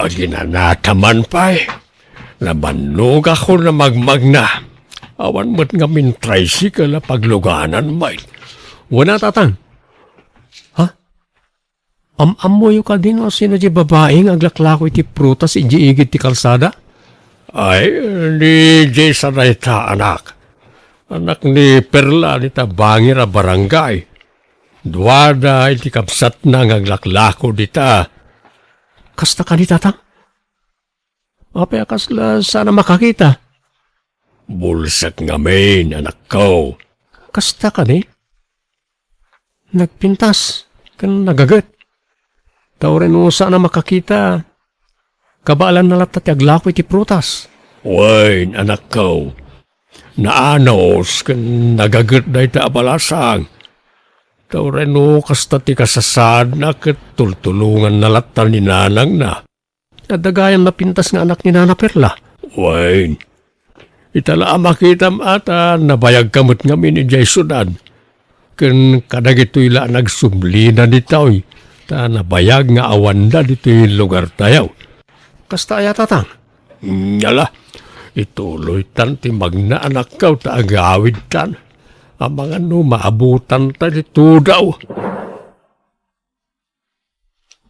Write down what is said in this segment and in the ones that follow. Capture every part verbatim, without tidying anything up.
Kinanataman pay. Nabannogakon a magmagna. Awan met ngamin tricycle a pagluganan met. Wen a, Tatang. Ha? Am-ammoyo kadi no sino diay babai nga aglaklako iti prutas idiay igid ti kalsada? Ay, ni Jessa dayta, anak. Anak ni Perla dita bangir a barangay. Duada iti kabsatna nga aglaklako dita. Kasta kadi, Tatang? Apay a kasla saan a makakita? Bulsek ngamin, anakko. Kasta kadi? Nagpintas ken nagaget. Ta uray no saan a makakita, kabaelanna latta ti aglako iti prutas. Wen, anakko. Naanus ken nagaget dayta a balasang. Ta uray no kasta ti kasasaadna ket tultulonganna latta ni nanangna. Adda gayam napintas nga anak ni Nana Perla. Wen, ita la a makitam a ta nabayagka met ngamin idiay siudad. Ken kadagitoy la a nagsublina ditoy, ta nabayag nga awanda ditoy lugartayo. Kasta aya, Tatang? Ala, ituloytan ti magna, anakko, ta agawidtan. Amangan no maabutanta ti tudo.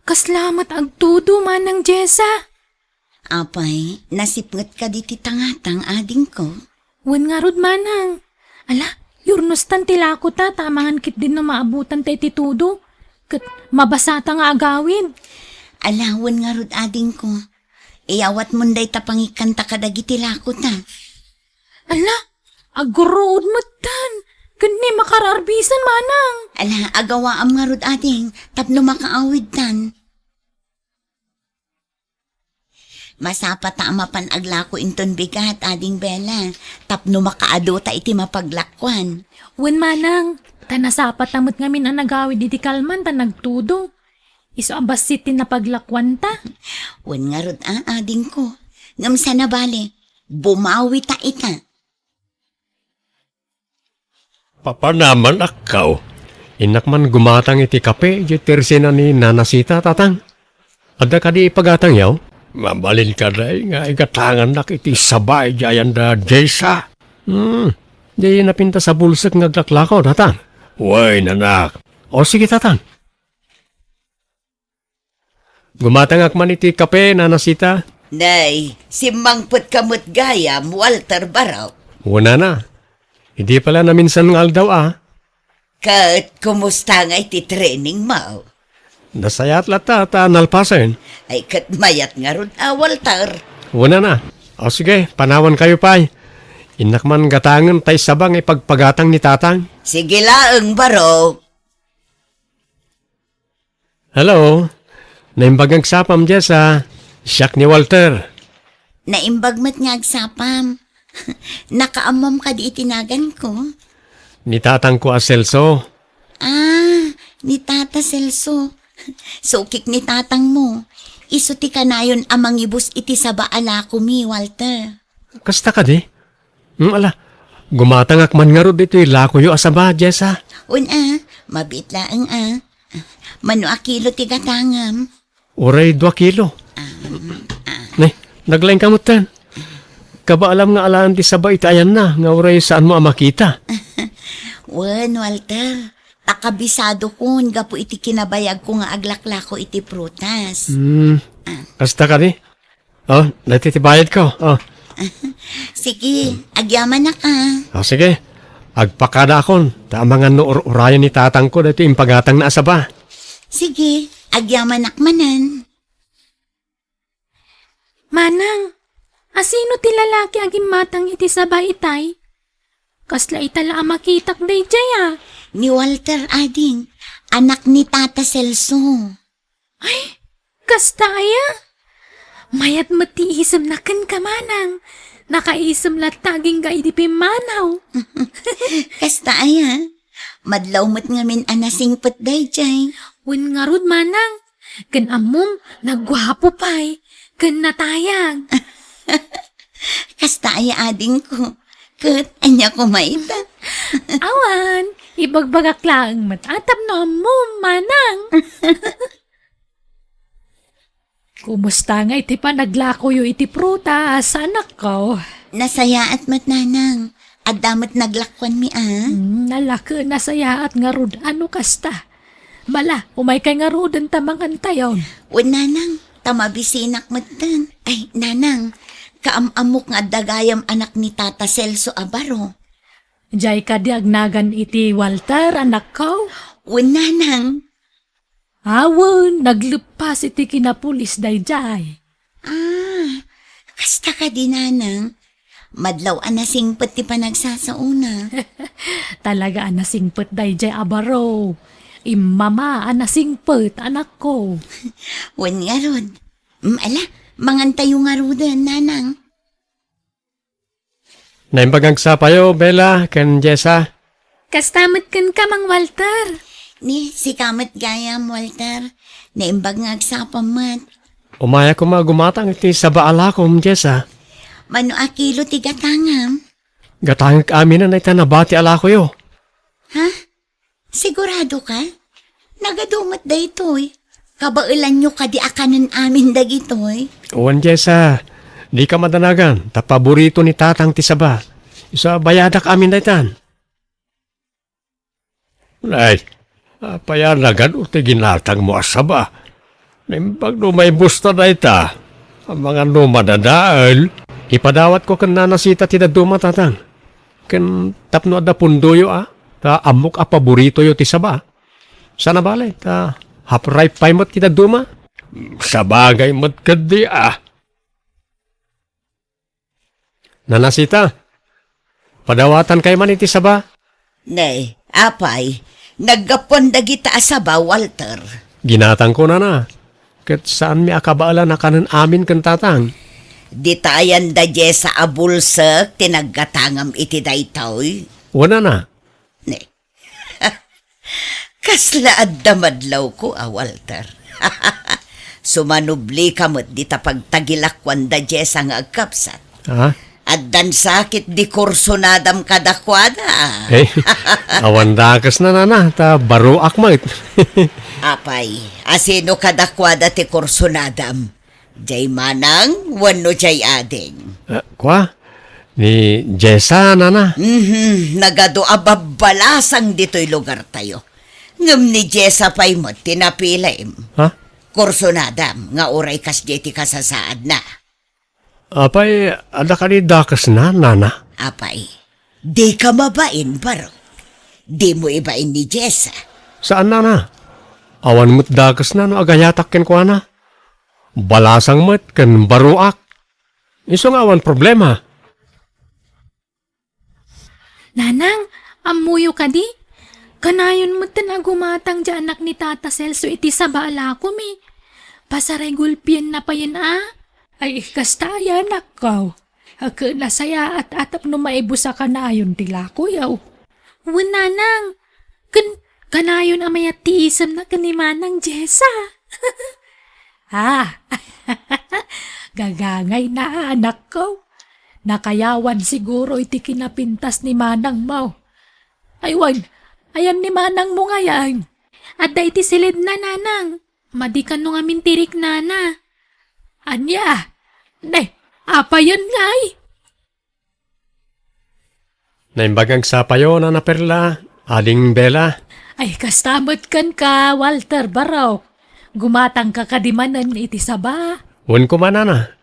Kasla met agtudo, Manang Jessa? Apay, nasipnget kadi ti tangatang, adingko? Wen ngarud, Manang. Ala, yurnostan ti lakota, ta amangan ketdin no maabutanta iti tudo. Ket mabasata nga agawid. Ala, wen ngarud, adingko. Iyawatmon dayta pangikkanta kadagiti lakota. Ala, agguruod metten. Ken ni makararbisan, Manang. Ala, agawaam ngarud, ading, tapno makaawidtan. Masapata a mapan aglako inton bigat, Ading Bella, tapno makaadota iti mapaglakuan. Wen, Manang, ta nasapata met ngamin a nagawid iti kalman ta nagtudo. Isu a bassit ti napaglakuanta. Wen ngarud a, adingko. Ngem saan a bale, bumawita ita. Papanam, anakko. Innak man gumatang iti kape idiay tersena ni Nana Sita, Tatang. Adda kadi ipagatangyo? Mabalin kadi nga igatangannak iti saba idiay ayan da Jessa? Hmm, di napintas a bulsek nga aglaklako, Tatang. Wen, anak. O, sige, Tatang. Gumatangak man iti kape, Nana Sita. Nay, simmangpetka met gayam, Walter Barok. Wen a. Idi pay la naminsan nga aldaw a. Ket kumusta nga iti training mo? Nasayaat latta ta nalpasen. Ay, ket mayat ngarud a, Walter. Wen a. O sige, panawankayo pay. Innak man gatangen tay saba nga ipagpagatang ni Tatang. Sige laeng, Barok. Hello? Naimbag nga agsapam, Jessa. Siak ni Walter. Naimbag met nga agsapam. Nakaammom kadi iti naganko? Ni tatangko a Celso. Ah, ni Tata Celso. Sukik ni tatangmo. Isu ti kanayon a mangibus iti saba a lakomi, Walter. Kasta kadi? Hmm, ala, gumatangak man ngarud ditoy lakoyo a saba, Jessa. Wen a, mabiit laeng a. Mano a kilo ti gatangam? Uray dua kilo. Ah, ah. Ne, naglaingka metten. Kabaelam nga alaen ti saba iti ayanna, nga uray saanmo a makita. Wen, Walter, ta kabisadokon gapu iti kinabayagko nga aglaklako iti prutas. Hmm, ah. Kasta kadi? Oh, daytoy ti bayadko. Oh. Sige, agyamanak a. Oh, sige. Agpakadaakon, ta amangan no ur-urayen ni tatangko daytoy impagatangna a saba. Sige, agyamanak manen. Manang, asino ti lalaki a gimmatang iti saba itay? Kasla ita la a makitak daydiay a. Ni Walter, ading, anak ni Tata Celso. Ay, kasta aya? Mayat met ti isemna kenka, Manang. Nakaisem latta agingga idi pimmanaw. Kasta aya? Madlaw met ngamin a nasingpet daydiay. Wen ngarud, Manang. Ken ammom, nagguapo pay. Ken natayag. Kasta aya, adingko? Ket ania koma ita? Awan, ibagbagak laeng met a tapno ammom, Manang. Kumusta ngay ti panaglakoyo iti prutas, anakko? Nasayaat met, nanang. Adda met naglakuanmi, a? Hmm, nalaka, nasayaat ngarud. Ano kasta? Mala, umaykay ngaruden ta mangantayon. Wen, nanang, ta mabisinak metten. Ay, nanang, kaam-ammok nga adda gayam anak ni Tata Celso a baro. Jay kadi agnagan iti Walter, anakko? Wen, nanang. Awen, nagleppas iti kinapulis dayjay. Ah, kasta kadi, nanang? Madlaw a nasingpet ti panagsasaona. Talaga a nasingpet dayjay a baro. Immama a nasingpet, anakko. Wen ngarud. Mm, ala, mangantayo ngaruden, nanang. Naimbag nga agsapayo, Bella, ken Jessa. Kasta met kenka, Mang Walter. Ni, sika met gayam, Walter. Naimbag nga agsapam met. Umaya koma gumatang iti saba a lakom, Jessa. Mano a kilo ti gatangam? Gatangek aminen dayta nabati a lakoyo. Ha? Sigurado ka? Nagadu met daytoy. Kabaelanyo kadi a kanen amin dagitoy? Wen, Jessa, dika madanagan, ta paborito ni Tatang ti saba. Isu a bayadak amin daytan. Nay, apay a nagadu ti ginatangmo a saba? Naimbag no maibusta dayta. Amangan no madadael. Ipadawatko ken Nana Sita ti dadduma, Tatang. Ken tapno adda pundoyo a, ta ammok a paboritoyo ti saba. Saan a bale, ta half ripe pay met ti dadduma. Sabagay met ketdi a. Nana Sita, padawatankay man iti saba? Nay, apay, naggapuan dagita a saba, Walter. Ginatangko, Nana. Ket saanmi a kabaelan a kanen amin ken Tatang. Ditayan da Jessa a bulsek ti naggatangam iti daytoy? Wen, Nana. Ne. Kasla adda madlawko a, Walter. Sumanublika met dita pagtagilakuan da Jessa nga agkabsat. Ha? Addan sakit di kursonadam kadakuada. Eh, awan dakesna, Nana, ta baroak met. Apay, asino kadakuada ti kursonadam? Jay manang wenno jay ading? Eh, kua? Ni Jessa, Nana? Mhm, nagadu a babbalasang ditoy lugartayo. Ngem ni Jessa pay met ti napilim. Ha? Kursonadam nga uray kasdiay ti kasasaadna. Apay, adda kadi dakesna, Nana? Apay, dika mabain, baro. Dimo ibain ni Jessa. Saan, Nana? Awan met dakesna no agayatak kenkuana. Balasang met ken baroak. Isu nga awan problema. Nanang, ammoyo kadi? Kanayon metten a gumatang diay anak ni Tata Celso iti saba a lakom, eh. Pasaray gulpienna payen a. Ay, kasta aya, anakko. Ket nasayaat a tapno maibus a kanayon ti lakoyo. Wen, Nanang. Ken kanayon a mayat ti isemna ken ni Manang Jessa. Ah, gagangayna, anakko. Nakayawan siguro iti kinapintas ni manangmo. Ay, wen, ayan ni manangmo ngayen? Adda iti silidna, Nanang. Madi kano ngamin ti riknana. Ania? Ne, apayen ngay? Naimbag nga agsapayo, Nana Perla, Ading Bella. Ay, kasta met kenka, Walter, barok. Gumatangka kadi manen iti saba? Wen koma, Nana.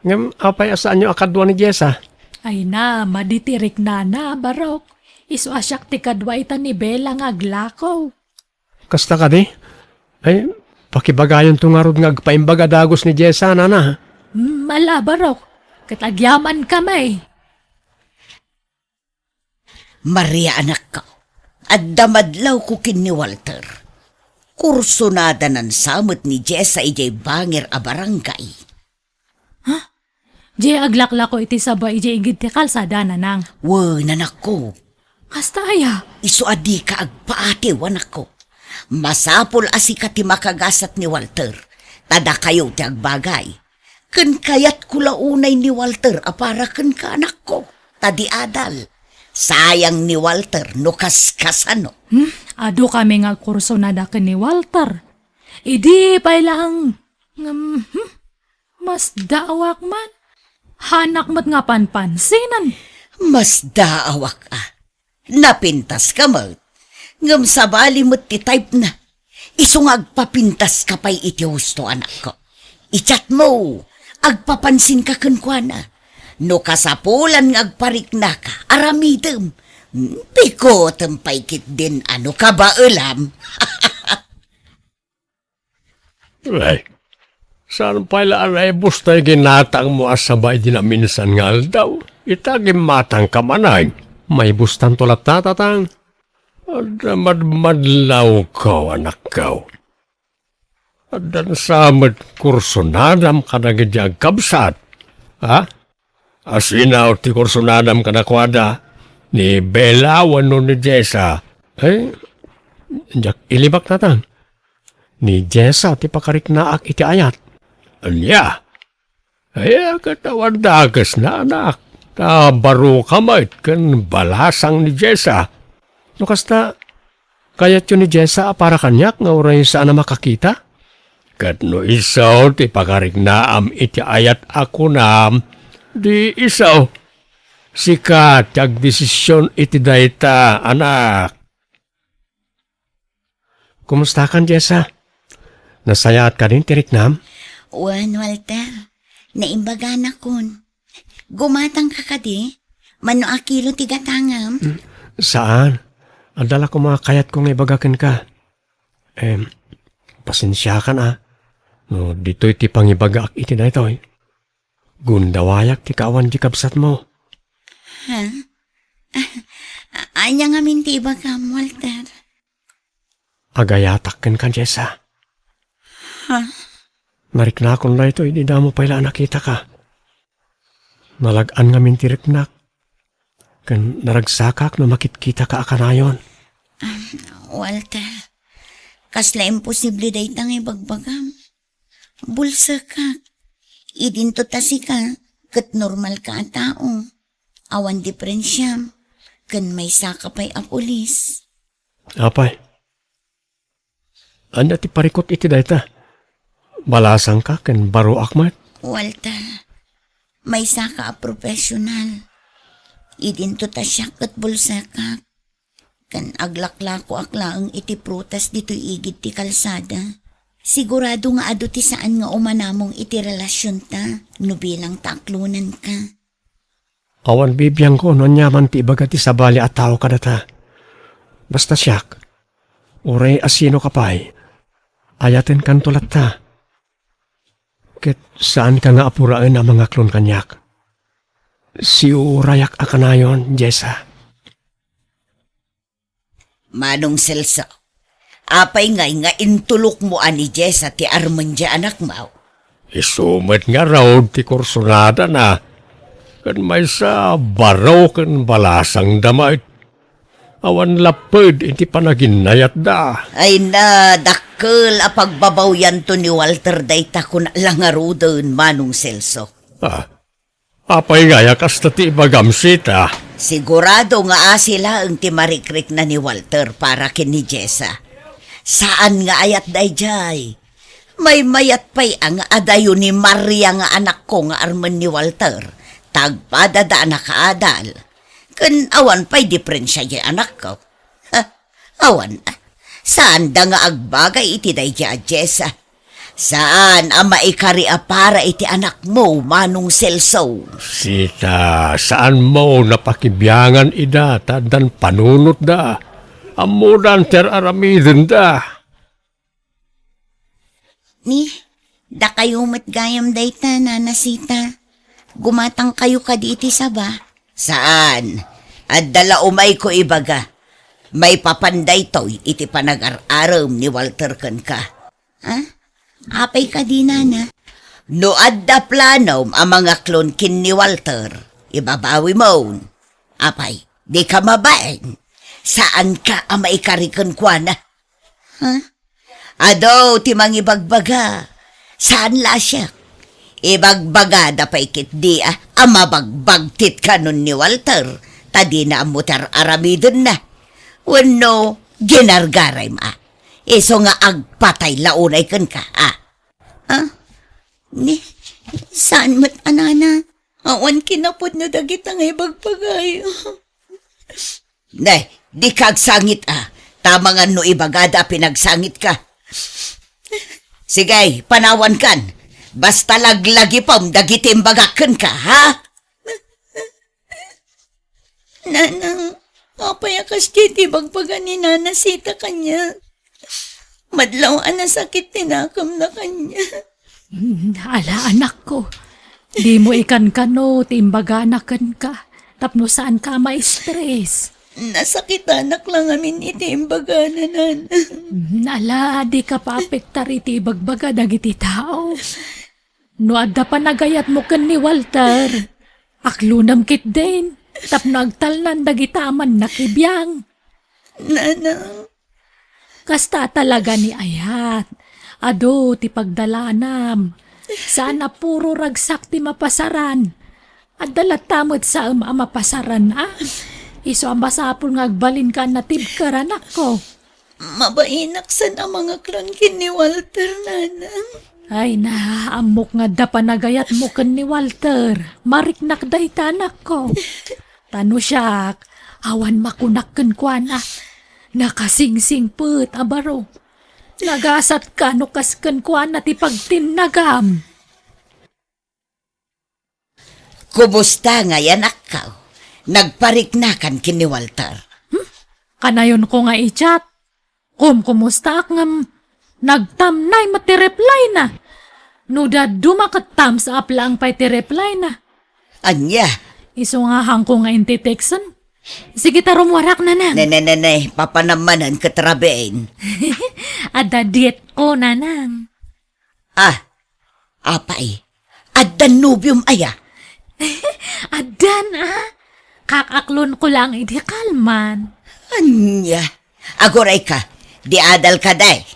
Ngem apay a saanyo a kadua ni Jessa? Ay na, madi ti riknana, barok. Isu a siak ti kadua ita ni Bella nga aglakow. Kasta kadi? Ay, pakibagayonto ngarud nga agpaimbag a dagus ni Jessa, Nana. Mm, ala, barok. Ket agyaman kami. Maria, anakko, adda madlawko ken ni Walter. Kursonadanan sa met ni Jessa idiay bangir a barangay. Ha? Diay aglaklako iti saba idiay igid ti kalsada, Nanang. Wen, anakko. Kasta aya? Isu a dika agpaatiw, anakko. Masapul a sika ti makagasat ni Walter, ta dakayo ti agbagay. Ken kayatko la unay ni Walter a para kenka, anakko, ta di adal. Sayang ni Walter no kaskasano. Hmm? Adu kami nga agkursonada ken ni Walter. Idi pay laeng, ngem, hmm? Masdaawak man. Hanak met nga panpansinan. Masdaawak a. Napintaska met. Ngem sabali met ti type na. Isu nga agpapintaska pay iti husto, anakko. I-chat mo, agpapansinka kenkuana. No kasapulan nga agpariknaka, aramidem. Pikutem pay ketdin a no kabaelam. Ay, saan pay la a naibus tay ginatangmo a saba idi naminsan nga aldaw? Ita gimmatangka manen. Maibustanto latta, tatang. Adda madmadlawko, anakko. Addan sa met kursonadam kadagiti agkabsat. Ha? Asino ti kursonadam kadakuada? Ni Bella wenno ni Jessa? Eh, diak ilibak, tatang. Ni Jessa ti pakariknaak iti ayat. Ania? Ay, ket awan dakesna, anak. Ta baro ka met ken balasang ni Jessa. No kasta, kayatyo ni Jessa a para kaniak nga uray saan a makakita? Ket no isu ti pakariknaam iti ayat a kunam, di isu. Sika ti agdesision iti dayta, anak. Kumustakan, Jessa? Nasayaat kadin ti riknam? Wen, Walter. Naimbaganakon. Gumatangka kadi? Mano a kilo ti gatangam? Mm, saan. Adda la koma kayatko nga ibaga kenka. Em, pasensiakan a. No, ditoy ti pangibagaak iti daytoy. Gundawayak ti kaawan di kabsatmo. Ha? Ania ngamin ti ibagam, Walter? Agayatak kenka, Jessa. Ha? Nariknakon daytoy idi damo pay la a nakitaka. Nalag-an ngamin ti riknak. Ken naragsakak no makitkitaka a kanayon. Ah, Walter, kasla imposible dayta nga ibagbagam. Bulsekak. Idinto ta sika, ket normalka a tao. Awan diferensiam, ken maysaka pay a pulis. Apay, ania ti parikut iti dayta? Balasangka ken baroak met? Walter, maysaka a profesional. Idinto ta siak ket bulsekak. Ken aglaklakoak laeng iti prutas ditoy igid ti kalsada. Sigurado nga adu ti saan nga umanamong iti relasionta no bilang ta aklonanka. Awan bibiangko no aniaman ti ibaga ti sabali a tao kadata. Basta siak, uray asinoka pay, ayatenkanto latta. Ket saanka nga apuraen a mangaklon kaniak. Siurayak a kanayon, Jessa. Manong Celso, apay ngay nga intulokmo a ni Jessa ti armen ti anakmo? Isu met ngarud ti kursunadana. Ken maysa, baro ken balasangda met. Awan lapped iti panaginayatda. Ay na, dakkel a pagbabawyanto ni Walter dayta kuna la ngaruden, Manong Celso. Ah, Apay ngay a kasta ti ibagam, Sita? Sigurado nga asi laeng ti marikrikna ni Walter para ken ni Jessa. Saan nga ayat daydiay. Maymayat pay a nga adayo ni Maria nga anakko nga armen ni Walter. Tagpadada a nakaadal. Ken awan pay diferensia diay anakko. Ha? Awan. Saanda nga agbagay iti daydiay a Jessa. Saan a maikari a para iti anakmo, Manong Celso. Sita, saanmo napakibiangan ida ta addan panunotda. Ammodan ti ar-aramidenda. Ni, dakayo met gayam dayta, Nana Sita. Gumatangkayo kadi iti saba? Saan. Adda la umayko ibaga. Maipapan daytoy iti panagar-arem ni Walter kenka. Ah? Apay kadi, Nana? No adda planom a mangaklon ken ni Walter, ibabawimon. Apay, dika mabain. Saanka a maikari kenkuana. Ha? Adu ti mangibagbaga. Saan la a siak. Ibagbagada pay ketdi a, a mabagbagtit kanon ni Walter, ta dina ammo ti ar-aramidenna. Wenno, ginargaraymo a. Isu nga agpatay la unay kenka, a. Ah? Ni, Saan met a nana? Awan kinapudno dagita nga ibagbagayo. Ne, dika agsangit a. Tamangan no ibagada a pinagsangitka. Sige, panawankan. Basta laglagipem dagiti imbagak kenka, ha? Nanang, apay a kasdiay ti ibagbaga ni Nana Sita kaniak? Madlaw a nasakit ti nakemna kaniak. Mm, ala, anakko. Dimo ikankano ti imbagana kenka tapno saanka a ma-stress. Nasakitanak la ngamin iti imbagana, Nanang. Mm, ala, dika paapektar iti ibagbaga dagiti tao. No adda panagayatmo ken ni Walter, aklonem ketdin tapno agtalnan dagita a mannakibiang. Nanang. Kasta talaga ni ayat. Adu ti pagdalanam. Saan a puro ragsak ti mapasaran. Adda latta met saem a mapasaran, a? Isu a masapul nga agbalinka a natibker, anakko. Mabainak saan a mangaklon ken ni Walter, Nanang. Ay na, ammok nga adda panagayatmo ken ni Walter. Mariknak dayta, anakko. Ta no siak, awan makunak kenkuana. Nakasingsingpet a baro. Nagasatka no kas kenkuana ti pagtinnagam. Kumusta ngay, anakko? Nagpariknakan ken ni Walter? Hmm? Kanayonko nga i-chat. Kumkumustaak ngem nagtamnay met ti reply na. No dadduma ket thumbs up laeng pay ti reply na. Ania? Isu nga haanko nga inti-texten. Sige ta rummuarak, Nanang. Ne, ne, ne, ne. Papanam manen ket rabiin. Adda date ko, Nanang. Ah, apay, addan nobiom aya? Addan, a? Kakaklonko laeng idi kalman. Ania? Agurayka, di adalka, day?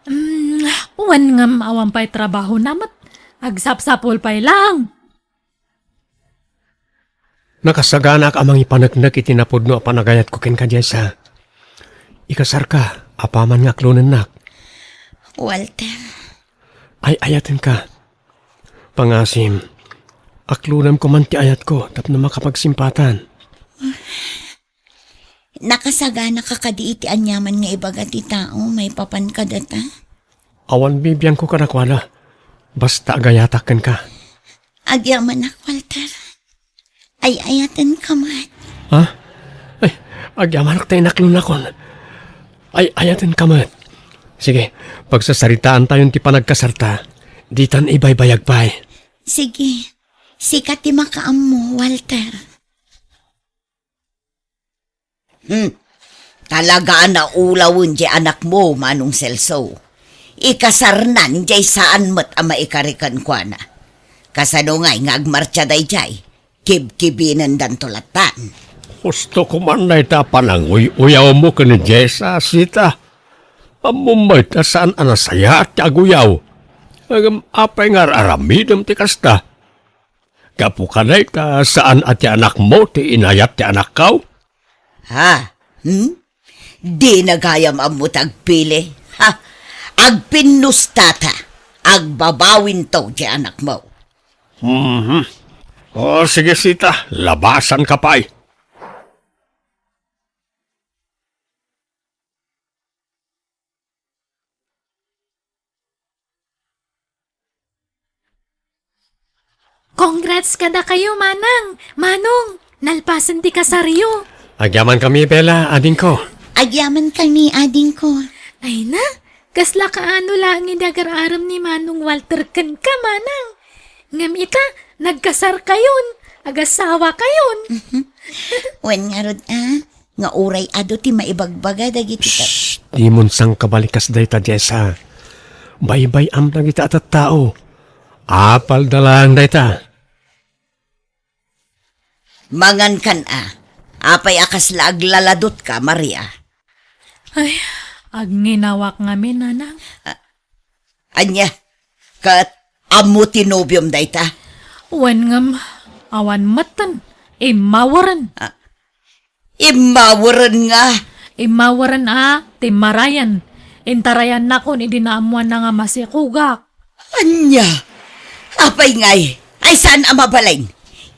Mm, wen ngem awan pay trabahona met. Agsapsapul pay laeng. Nakasaganaak a mangipaneknek iti napudno a panagayatko kenka, Jessa. Ikasarka, apaman nga aklonennak. Walter. Ay-ayatenka. Pangasim, aklonem koman ti ayatko tapno makapagsimpatan. Nakasaganaka kadi iti aniaman nga ibaga ti tao maipapan kadata? Awan bibiangko kadakuada, basta agayatak kenka. Agyamanak, Walter. Ay-ayatenka met. Ha? Ay, agyamanak ta inaklonakon. Ay-ayatenka met. Sige, pagsasaritaantayon ti panagkasarta. Ditan ibaybayag pay. Sige. Sika ti makaammo, Walter. Hmm. Talaga a naulawen diay anakmo, Manong Celso. Ikasarnan diay saan met a maikari kenkuana. Kasano ngay nga agmartsa daydiay? Kibkibinendanto latan. Husto koman dayta a pananguy-uyawmo ken ni Jessa, Sita. Ammom met a saan a nasayaat ti aguyaw. Ngem apay nga ar-aramidem ti kasta? Gapu kadayta, saan a ti anakmo ti inayat ti anakko? Ha? Hmm? Dina gayam ammo ti agpili? Ha? Agpinnustata. Agbabawinto ti anakmo. Mhm. O, sige, Sita, labasanka pay. Congrats kadakayo, Manang! Manong, nalpasen ti kasaryo. Agyamankami, Bella, adingko. Agyamankami, adingko. Ay na, kasla kaano laeng idi agar-arem ni Manong Walter kenka, Manang. Ngem ita, nagkasarkayon, agasawakayon. Wen ngarud, a, nga uray adu ti maibagbaga dagiti ta- Shh! Dimon sangkabalikas dayta, Jessa. Baybay-am dagiti a tattao. Apalda laeng dayta. Mangankan a. Apay a kasla aglaladutka, Maria? Ay, agnginawa ngamin, Nanang. Ania? Ket ammo ti nobiom dayta? Wen ngem, awan metten. Immaweren. Ah, immaweren nga? Immaweren a, timmarayen. Intarayannakon idi naammoanna nga masikogak. Ania? Apay ngay, ay saan a mabalin?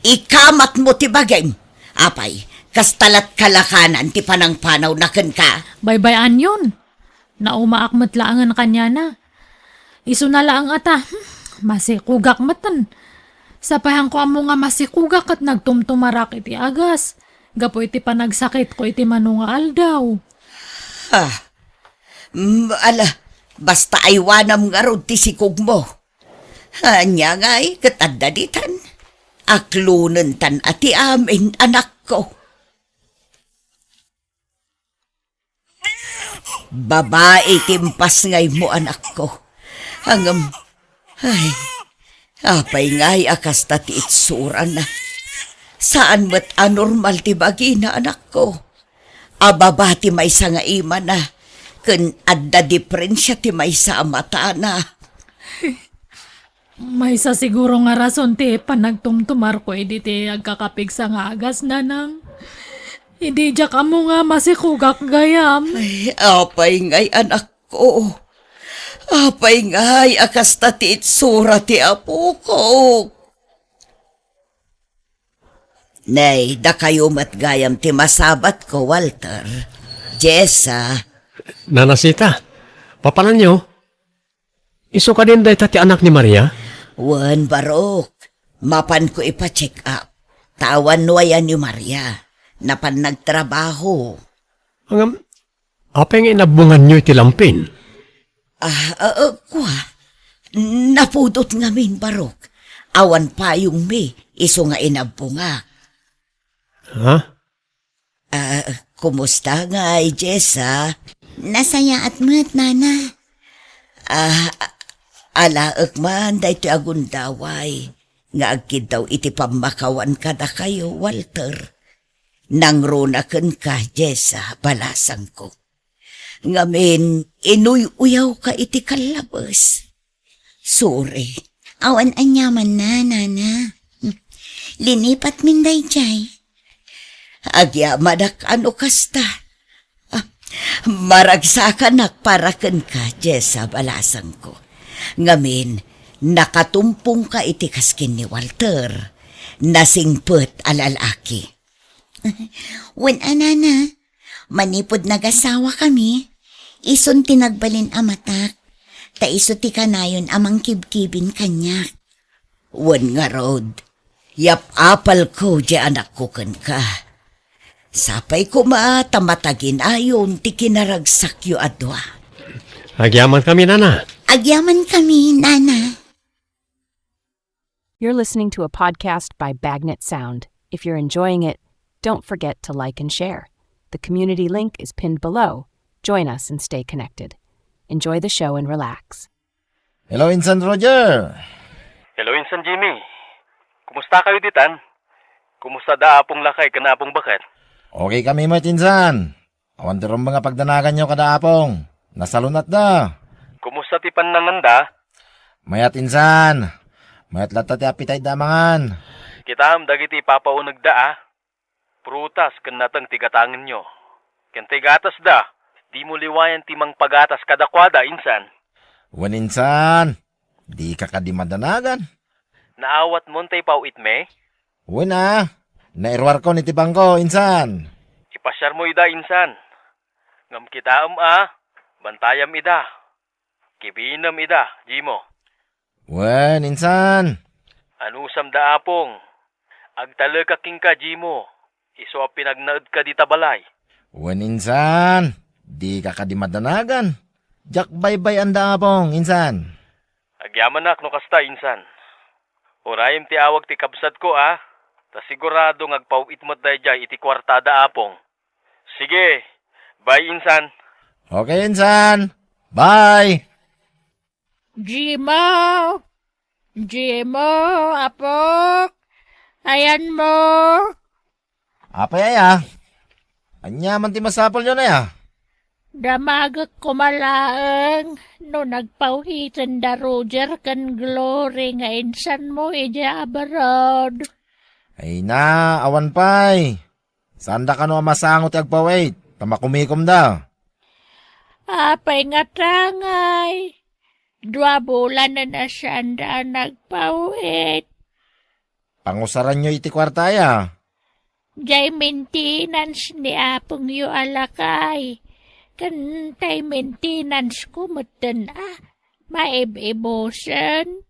Ikamatmo ti bagim. Apay, kasta lat kalakanan ti panangpanawna kenka? Baybay-anyon. Naumaak met laengen kaniana. Isuna laeng a ta, hmm, masikugak metten. Sapay haanko ammo nga masikugak ket nagtumtumarak iti agas, gapu iti panagsakitko iti mano nga aldaw. Ah, mm, ala, basta aywanam ngarud ti sikugmo. Ania ngay ket adda ditan? Aklonentan a ti amin, anakko. Babai ti impasngaymo, anakko. Ngem, ay, apay ngay a kasta ti itsurana? Saan met a normal ti bagina, anakko. A baba ti maysa nga imana, ken adda diferensia ti maysa a matana. Maysa siguro nga rason ti panagtumtumarko idi ti agkakapigsa nga agas, nanang. Idi diak ammo nga masikugak gayam. Ay, apay ngay, anakko. Apay ngay a kasta ti itsura ti apokok. Nay, dakayo met gayam ti masabatko, Walter. Jessa. Nana Sita, papananyo? Isu kadin dayta ti anak ni Maria? Wen, Barok. Mapanko ipa-check up. Ta awan no ayan ni Maria. Napan nagtrabaho. Ngem, apay nga inabbonganyo iti lampin? Ah, ah, ah, kua. Napudot ngamin, Barok. Awan payongmi, isu nga inabbongak. Ha? Ah, kumusta ngay, Jessa? Nasayaat met, Nana. Ah, alaek man daytoy a gundaway nga agkiddaw iti pammakawan kadakayo, Walter. Nangruna kenka, Jessa, balasangko. Ngamin, inuy-uyawka iti kallabes. Sorry. Awan aniamanna, Nana. Linipatmin daydiay. Agyamanak a no kasta. Ah, maragsakanak para kenka, Jessa, balasangko. Ngamin, nakatumpongka iti kas ken ni Walter. Nasingpet a lalaki. Wen a, Nana, manipud nagasawakami, isun ti nagbalin a matak, ta isu ti kanayon a mangkibkibin kaniak. Wen ngarud, yap-apalko diay anakko kenka. Sapay koma ta mataginayon ti kinaragsakyo a dua. Agyamankami, Nana. Agyamankami, Nana. You're listening to a podcast by Bagnet Sound. If you're enjoying it, don't forget to like and share. The community link is pinned below. Join us and stay connected. Enjoy the show and relax. Hello, Insan Roger. Hello, Insan Jimmy. Kumusta kayo ditan? Kumusta da Apong Lakay ken Apong Baket? Okay kami met, Insan. Awan ti rumbeng a pagdanaganyo kada Apong. Nasalunatda. Kumusta ti pannanganda? Mayat, Insan. Mayat latta ti appetite da a mangan. Kitaem dagiti ipapaunegda a prutas ken nateng ti gatangenyo. Ken ti gatasda, dimo liwayan ti mangpagatas kadakuada, Insan. Wen, Insan. Dika kadi madanagan. Naawatmon ti paw-itmi? Wen a, nairuarkon iti bangko, Insan. Ipasiarmo ida, Insan. Ngem kitaem a, bantayam ida. Kibinem ida, Jimo. Wen, Insan. Anusam da Apong. Agtalekak kenka, Jimo. Isu a pinagnaedka dita balay. Wen, Insan. Dika kadi madanagan. Diak baybay-an da Apong, Insan. Agyamanak no kasta, Insan. Urayem ti awag ti kabsatko a, ta sigurado nga agpaw-it met daydiay iti kuartada Apong. Sige, bye, Insan. Okay, Insan. Bye. Jimo! Jimo, apok! Ayanmo! Apay aya? Ania man ti masapulyon aya? Damagek koma laeng no nagpaw-iten da Roger ken Glory nga insanmo idiay abroad. Ay na, awan pay. Saanda kano a masango ti agpaw-it, ta makumikomda. Apay nga tangay? Dua bulanen a saanda a nagpaw-it. Pangusaranyo iti kuarta aya? Jay maintenance ni apongyo a lakay. Ken tay maintenance ko metten a maib-ibusen.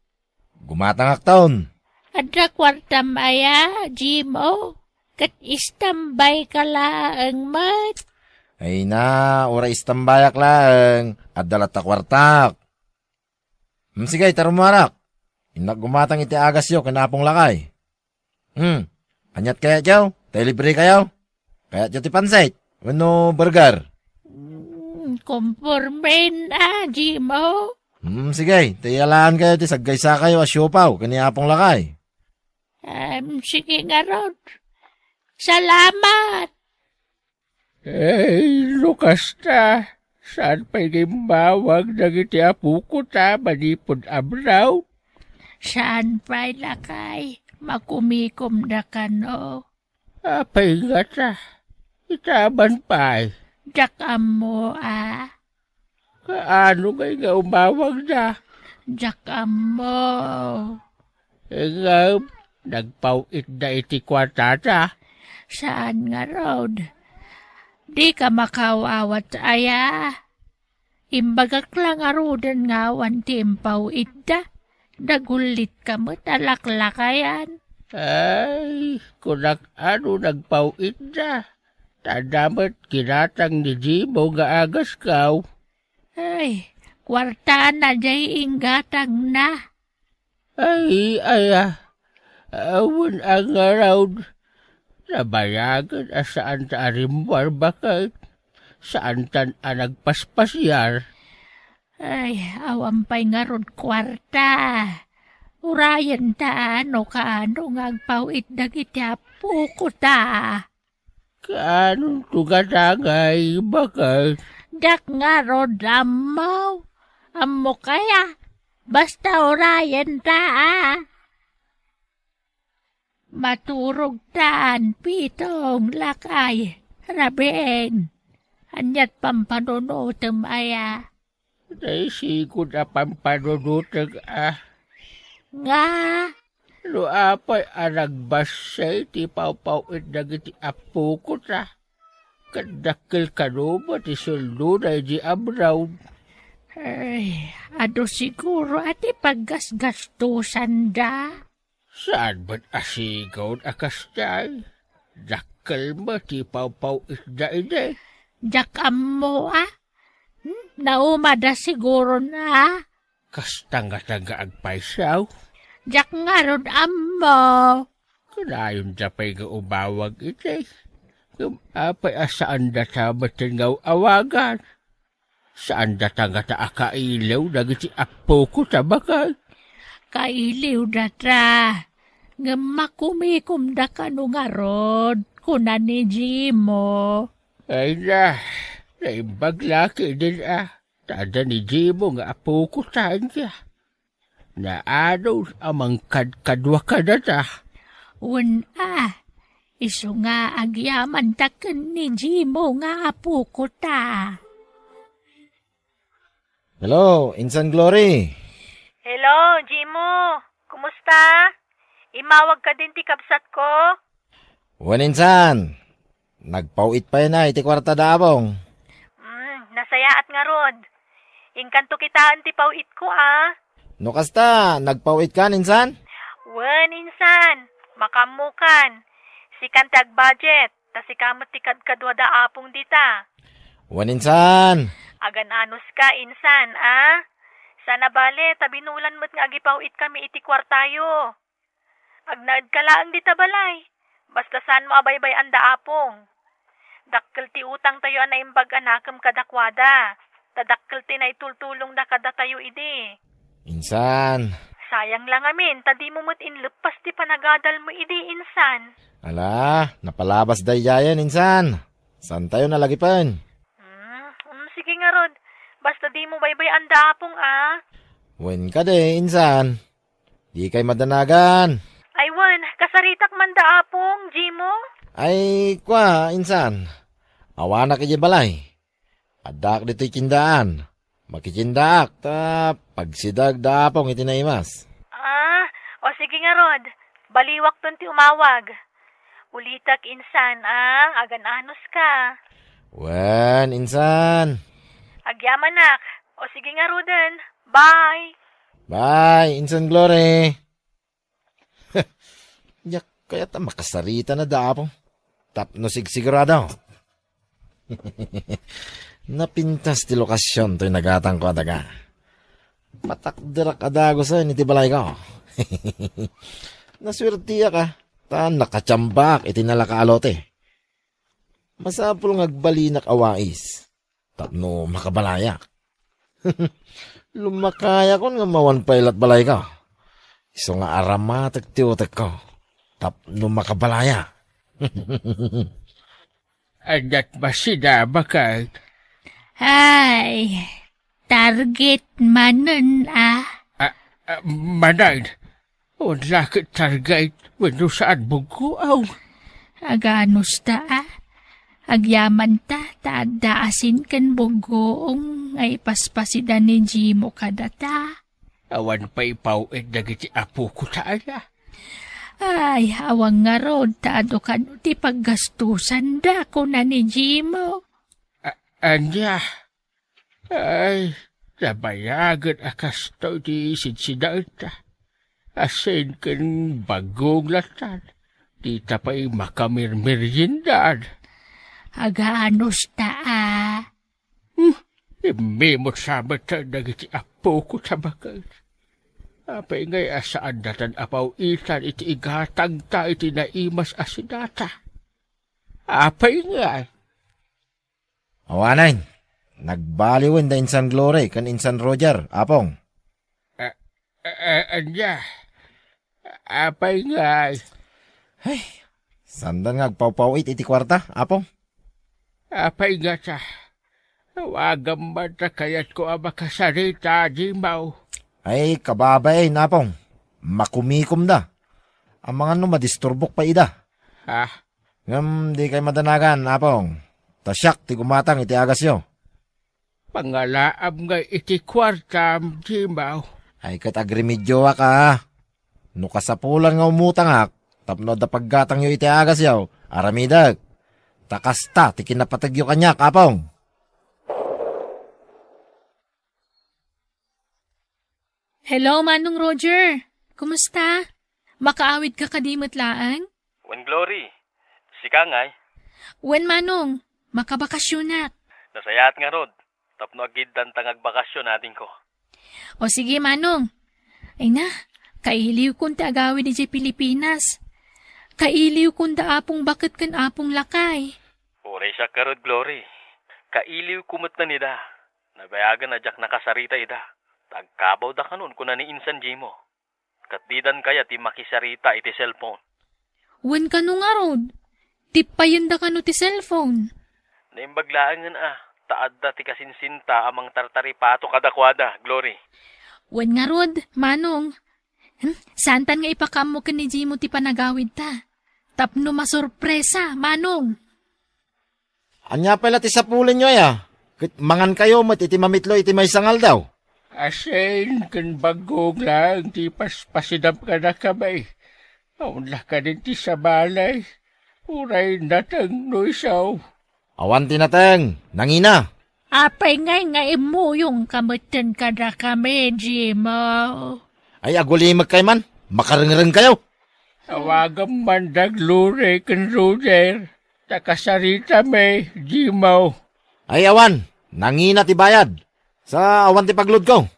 Gumatangakton. Adda kuartam aya, Jimo? Ket istambay ka laeng met. Ay na, uray istambayak laeng, adda latta kuartak. Hmm, sige, ita rummuarak. Innak gumatang iti agasyo ken Apong Lakay. Hmm, aniat kayatyo? Tay libre kayo? Kayatyo ti pansit? Wenno burger? Hmm, kompormen a, Jimo. Hmm, sige, tay yalaan kayo ti saggaysa kayo a siopaw ken ni Apong Lakay. Em, sige ngarud. Salamat. Ay, no kasta, saan pay nga immawag dagiti apoko ta manipud Abraw? Saan pay, lakay, makumikomda kano? Apay ngata, itaman pay. Diak ammo a. Kaano ngay nga umawagda? Diak ammo. Ngem, nagpaw-itda iti kuartada? Saan ngarud. Dika makaawat aya. Imbagak la ngaruden nga awan ti impaw-itda. Nagullitka met a laklakayan. Ay, kunak ano nagpaw-itda. Ta adda met ginatang ni Jimo nga agaskaw. Ay, kuartana jay inggatangna. Ay, aya, awan a ngarud. Nabayagen a saanta a rimmuar baket. Saantan a nagpaspasiar. Ay, awan pay ngarud kuarta. Urayenta no kaano nga agpaw-it dagiti apokota. Kaanonto ngata ngay baket? Diak ngarud ammo. Ammok aya, basta urayenta a. Maturogtan, Pitong, lakay, rabiin. Aniat pampanunotem aya? Naisigud a pampanunotek a. Nga? No apay a nagbassit ti pawpaw-it dagiti apokota, ket dakkel kano met ti sueldona idiay Abraw. Ay, adu siguro a ti paggasgastosanda. Saan met a sigud a kasta? Dakkel met ti pawpaw-itda idi. Diak ammo a. Hmm? Naumada siguron a. Kasta ngata nga agpayso? Diak ngarud ammo. Kanayonda pay nga umawag idi. Ngem apay a saandata metten nga awagan? Saandata ngata a kailiw dagiti apokota baket? Kailiwdata, ngem makumikomda kano ngarud, kuna ni Jimo. Ay na, naimbag la ketdin a, ta adda ni Jimo nga apokota. Naanus a mangkadkadua kadata? Wen a, isu nga agyamanta ken ni Jimo nga apokota. Hello, Insan Glory. Hello, Jimo. Kumusta? Immawag kadin ti kabsatko? Wen, insan. Nagpaw-it pay na iti kuarta da Apong. Mm, nasayaat ngarud. Inkanto kitaen ti paw-itko a. No kasta, nagpaw-itkan, insan? Wen, insan. Makaammokan. Sikan ti agbudget, ta sika met ti kadkadua da Apong dita. Wen, insan. Agan-anuska, insan, a? Saan a bale, ta binulan met nga agipaw-itkami iti kuartayo. Agnaedka laeng dita balay. Basta saanmo a baybay-an da Apong. Dakkel ti utangtayo a naimbag a nakem kadakuada, ta dakkel ti naitultulongda kadatayo idi. Insan. Sayang la ngamin, ta dimo met inleppas ti panagadalmo idi, insan. Ala, napalabas daydiayen, insan. Saantayo nalagipen. Hmm, mm, sige ngarud. Basta dimo baybay-an da Apong a. Wen kadi, insan. Dikay madanagan. Ay wen, kasaritak man da Apong, Jimo? Ay, kua, insan. Awanak idiay balay. Addaak ditoy kindaan. Makitiendaak, ta pagsideg da Apong iti naimas. Ah, o sige ngarud, baliwakton ti umawag. Ulitek insan a agan-anuska. Wen, insan. Agyamanak. O sige ngaruden. Bye. Bye, insan Glory. Diak kayat a makasarita na da Apong. Tapno sigsigurado. Napintas ti lokasion toy nagatangko a daga. Patakderak a dagusen iti balayko. Nasuertiak a, ta nakatiambaak iti nalaka a lote. Masapul nga agbalinak a wais tapno makabalayak. Lumakayakon nga mawan pay lat balayko. Isu nga aramatek ti utekko tapno makabalayak. Adat masida, baket. Ay, target manen a. Ah, ah, manen. Wen la ket target wenno saan buggoaw. Aganusta a. Agyamanta ta adda asin ken buggoong nga ipaspasida ni Jimo kadata. Awan pay ipaw-it dagiti apoko ta aya. Ay, awan ngarud ta adu kano ti paggastusanda, kuna ni Jimo. A-, ania? Ay, nabayagen a kastoy ti sidsidaenta. Asin ken buggoong lattan, dita pay makamirmeriendaan. Aganusta a. Hmm, immimut sa met dagiti apoko ta baket. Apay ngay a saandatan a paw-itan iti igatangta iti naimas a sidata? Apay ngay? Awanen, nagbaliwen da insan Glory ken insan Roger, Apong. A-, a-, a-, ania? Apay ngay? Ay, saandan nga agpawpaw-it iti kuarta, Apong. Apay ngata? Awagam man ta kayatko a makasarita, Jimo. Ay, kababain, Apong. Makumikomda. Amangan no madisturbok pay ida. Ha? Ngem dikay madanagan, Apong. Ta siak ti gumatang iti agasyo. Pangalaam ngay iti kuartam, Jimo. Ay, ket agremedioak a. No kasapulan nga umutangak, tapno adda paggatangyo iti agasyo, aramidek. Ta kasta ti kinapategyo kaniak, Apong. Hello, Manong Roger. Kumusta? Makaawid ka kadi met laeng? Wen, Glory. Sika ngay? Wen, Manong. Makabakasionak. Nasayaat ngarud. Tapno agiddanta nga agbakasion, adingko. O sige, Manong. Ay na, kailiwkon ti agawid idiay Pilipinas. Kailiwkon da Apong Baket ken Apong Lakay. Uray siak ngarud, Glory. Kailiwko met ida. Nabayagen a diak nakasarita ida. Ta agkabawda kanon, kuna ni insan Jimo. Ket didan kayat ti makisarita iti cellphone. Wen kano ngarud, tippayenda kano ti cellphone? Naimbag laengen a, ta adda ti kasinsinta a mangtartaripato kadakuada, Glory. Wen ngarud, Manong. Hmm, saantan nga ipakaammo ken ni Jimo ti panagawidta. Tapno masurpresa, Manong. Ania pay la ti sapulenyo aya? Ket mangankayo met iti mamitlo iti maysa nga aldaw. Asin ken buggoong laeng ti paspasidam kadakami. Awan la kadin ti sabali. Uray nateng no isu. Awan ti nateng, nangina. Apay ngay nga immuyongka metten kadakami, Jimo? Ay, agulimekkay man, makarengrengkayo. Awagam man da Glory ken Roger. Ta kasaritami, Jimo. Ay, awan. Nangina ti bayad. Sa awan ti pagludko.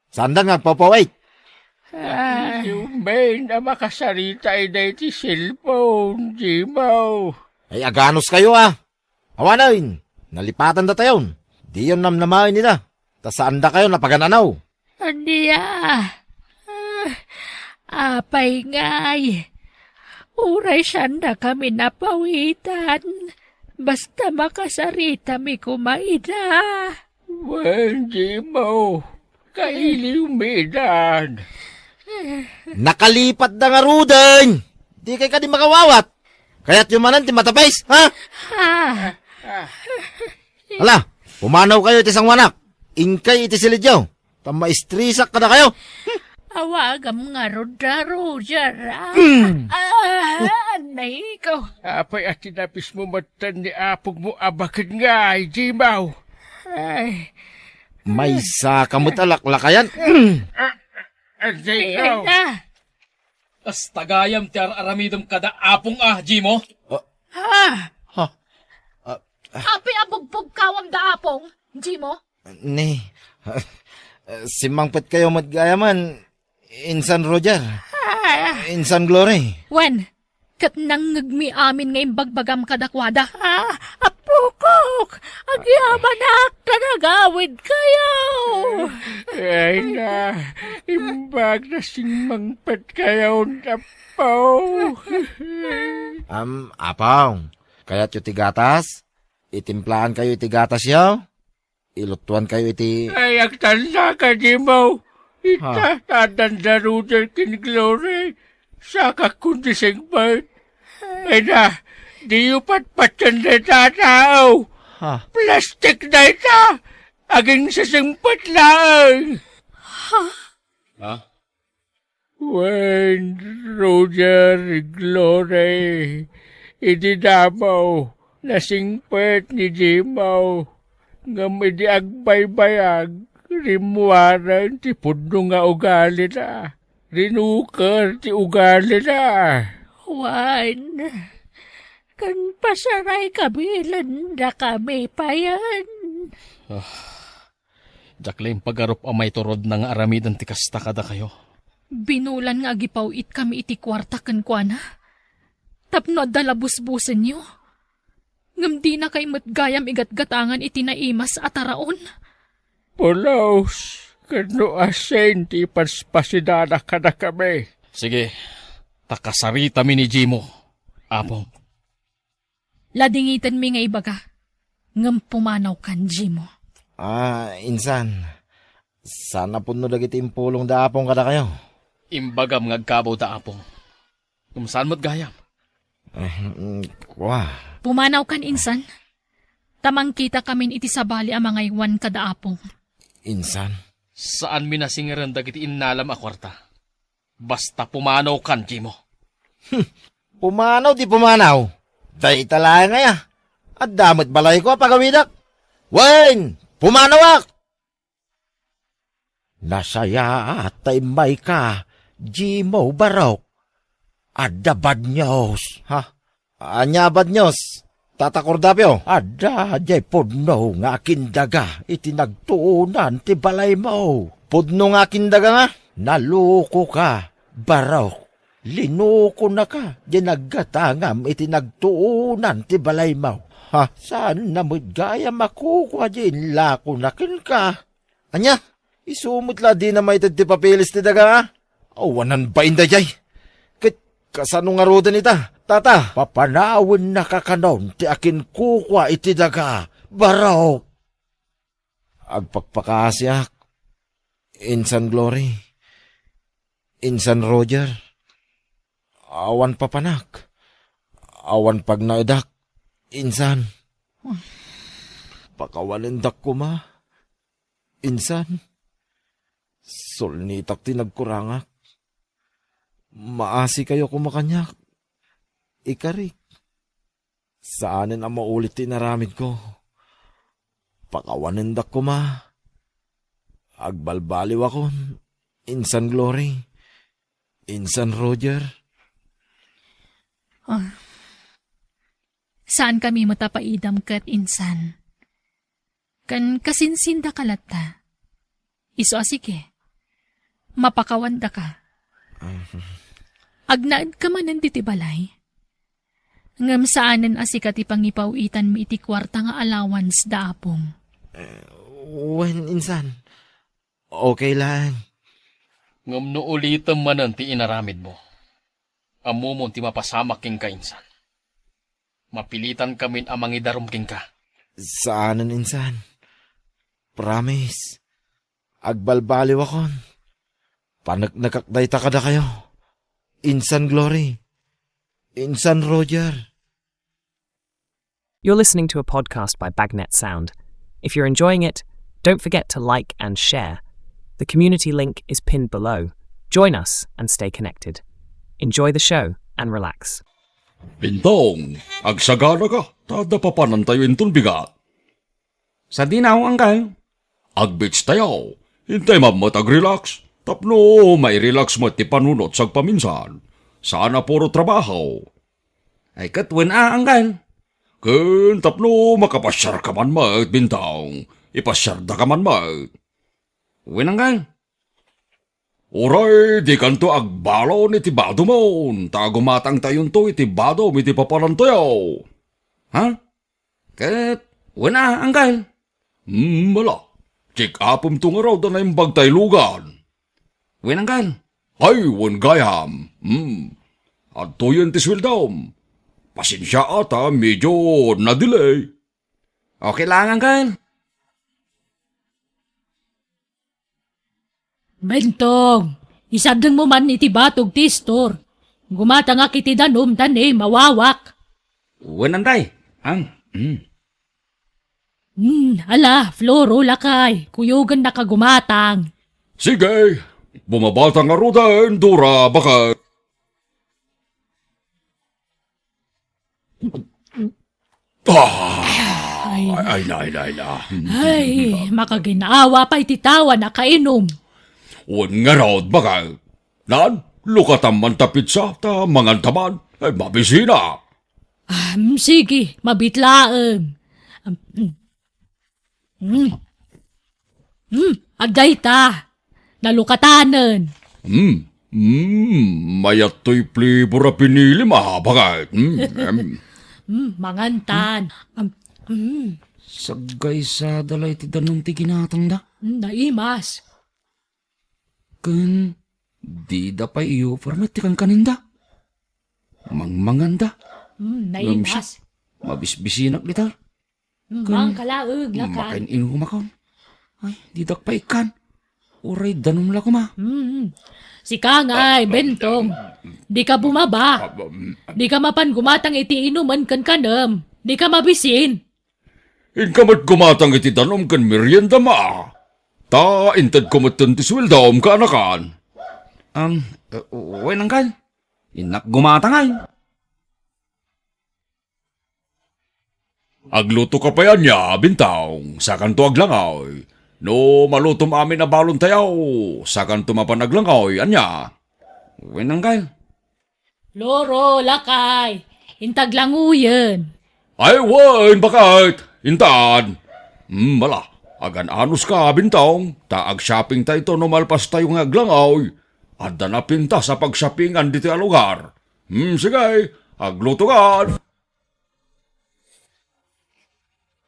Saandan nga agpawpaw-it? Ah. Isu met a makasarita ida iti cellphone, Jimo. Ay, aganuskayo a. Awanen, nalipatandatayon. Diyon namnamaen ida. Ta saandakayon a pagan-anaw. Ania? Ah, apay ngay? Uray saandakami napawitan, basta makasaritami koma ida. Wen, Jimo, kailiwmi idan. Nakalipatda ngaruden. Dikay kadi makawawat. Kayatyo manen ti matapis, ha? Ah. Ala, pumanawkayo iti sangoanak. Inkay iti silidyo, ta maistresak kadakayo. Awagam ngarud da, Roger, a. Mm. A, anay ko. Apay a tinapismo metten ni apongmo a baket ngay, Jimaw? Ay. Maysaka met a laklakayan. Mm. A, anay ko. Ay, ay na. Kasta gayam ti ar-aramidem kada apong a, Jimo? A. Ha? Ha? A, a. Apay a bugpugkawam da apong, Jimo? Ni, simmangpetkayo met gayamen, Insan Roger. Ah. Insan Glory. Wen, ket nangngegmi amin nga imbagbagam kadakuada. Ah, apokok! Agyabanak ta nagawidkayo! Ay na, imbag ta simmangpetkayon, Apo. Am, Apong, kayatyo ti gatas? Itimplaankayo iti gatasyo? Ilutuankayo iti Ay, agtanda ka, Jimo. Ita, Ha? Addan da Roger ken Glory. Sakakon ti singpet. Ay na, diyo patpatyan dayta a tao. Ha? Plastik dayta. Aginsisingpet laeng. Ha? Wen, Roger, Glory, idi damo, nasingpet ni Jimo, ngem idi agbaybayag, rimmuaren ti pudno nga ugalina. Rinuker ti ugalina. Wen, ken pasaray kabilendakami payen. Ah. Diak la impagarup a maiturodna nga aramiden ti kasta kadakayo. Binulan nga agipaw-itkami iti kuarta kenkuana tapno adda la busbusenyo. Ngem dinakay met gayam igatgatangan iti naimas a taraon. Pulos ken no asin ti ipaspasidana kadakami. Sige, ta kasaritami ni Jimo, Apo. Ladingitenmi nga ibaga, ngem pumanawkan, Jimo. Ah, insan, saan a pudno dagiti impulong da Apong kadakayo? Imbagam nga agkabaw da Apong. Ngem saan met gayam? Eh, mm, kua. Pumanawkan, insan, ta mangkitakamin iti sabali a mangaywan kada Apong. Insan? Saanmi nasingaren dagiti innalam a kuarta. Basta pumanawkan, Jimo. Hmm. Pumanaw ti pumanaw. Dayta laeng aya. Adda met balayko a pagawidak. Wen, pumanawak! Nasayaat ta immayka, Jimo Barok. Adda bad news. Ha? Ania a bad news, Tata Cordapio? Adda diay pudno nga akindaga iti nagtuonan ti balaymo. Pudno nga akindaga nga? Nalukoka, Barok. Linukonaka diay naggatangam iti nagtuonan ti balaymo. Ha? Saanna met gayam a kukua diay inlakona kenka. Ania? Isu met la a dina maited ti papeles ti daga, a? Awanan bain daydiay. Ket kasano ngaruden ita, Tata? Papanawennaka kanon ti akinkukua iti daga, Barok. Agpakpakaasiak, Insan Glory, Insan Roger. Awan papanak, awan pagnaedak, insan. Pakawanendak koma, insan. Sulnitak ti nagkurangak. Maasikayo koma kaniak, ikarik. Saanen a maulit ti inaramidko. Pakawanendak koma. Agbalbaliwakon, Insan Glory, Insan Roger. Ah. Saankami met a paidam ket, insan. Ken kasinsindaka latta. Isu a sige, mapakawandaka. Mhm. Agnaedka manen ditoy balay. Ngem saanen a sika ti pangipaw-itanmi iti kuarta nga allowance da Apong. Eh, wen, insan. Okay laeng. Ngem no ulitem manen ti inaramidmo, ammomon ti mapasamak kenka, insan. Mapilitankamin a mangidarum kenka. Saanen, insan. Promise. Agbalbaliwakon. Paneknekak dayta kadakayo. Insan Glory. Insan Roger. You're listening to a podcast by Bagnet Sound. If you're enjoying it, Don't forget to like and share. The community link is pinned below. Join us and stay connected. Enjoy the show and relax. Bintong, agsagana ka, ta adda papanantayo inton bigat. Sadino, Uncle? Ag-beach tayo. Intay met agrelax. Tapno mairelax met ti panunot sagpaminsan. Saan a puro trabaho. Ay, ket wen a, Uncle. Ken tapno makapasiar ka man met, Bintong, ipasiarda ka man met. Wen, Uncle. Uray dikanto agbalon iti badomon, ta gumatangtayonto iti badom iti papanantayo. Ha? Ket, wen a, Uncle. Hmm, ala. Check-upemto ngarud a naimbag tay lugan. Wen, Uncle. Ay, wen gayam. Hmm. Adtoyen ti sueldom. Pasensia a ta medyo na-delay. Okay lang, Uncle. Bentong, isardengmo man iti batog ti istor. Gumatangak iti danum ta ne mawawak. Wen, Antay. Ang, mm. Hmm, ala, Floro, lakay, kuyogennaka gumatang. Sige, bumabata ngaruden, Dora, baka. Ah, ay, ay, ay, ay, ay. Ay, makaginawa pay ti tao a nakainom. Wen ngarud, baka. Nan, lukatam man ta pizza, ta manganta man. Ay, mabisina. Ah, mm, sige, mabit laeng. Ah, mm. Hmm. Hmm, adda ita. Nalukatanen. Hmm. Hmm, mayat toy flavor a pinilim, ah, bakit? Hmm, em. Hmm, mangantan. Am, hmm. Saggaysada la iti danum ti ginatangda. Hmm, naimas. Ken dida pay iupar met ti kankaninda. Mangmanganda. Hmm, naimas. Ngem siak, mabisbisinak dita. Hmm, ken mangkalaeg, lakan. Makin-inumakon. Ay, didak pay ikkan. Uray danum la koma. Hmm. Sika ngay, Bentong. Dika bumaba. Dika mapan gumatang iti inumen ken kanem. Dika mabisin. Inka met gumatang iti danum ken meriendam a. Ta intedko metten ti sueldom, kaanakan. Am, eh, wen, Uncle. Innak gumatang ay. Agluto ka pay ania, Bintong, sakanto aglangoy. No malutom amin a balon tayo, sakanto mapan aglangoy, ania? Wen, Uncle. Floro, lakay, inta aglangoyen. Ay, wen, bakit? Intan. Hmm, ala, agan-anos ka, Bintong, ta ag-shopping tayo no malpas tayo nga aglangoy. Adda napintas a pag-shoppingan ditoy a lugar. Hmm, sige, agluto ka.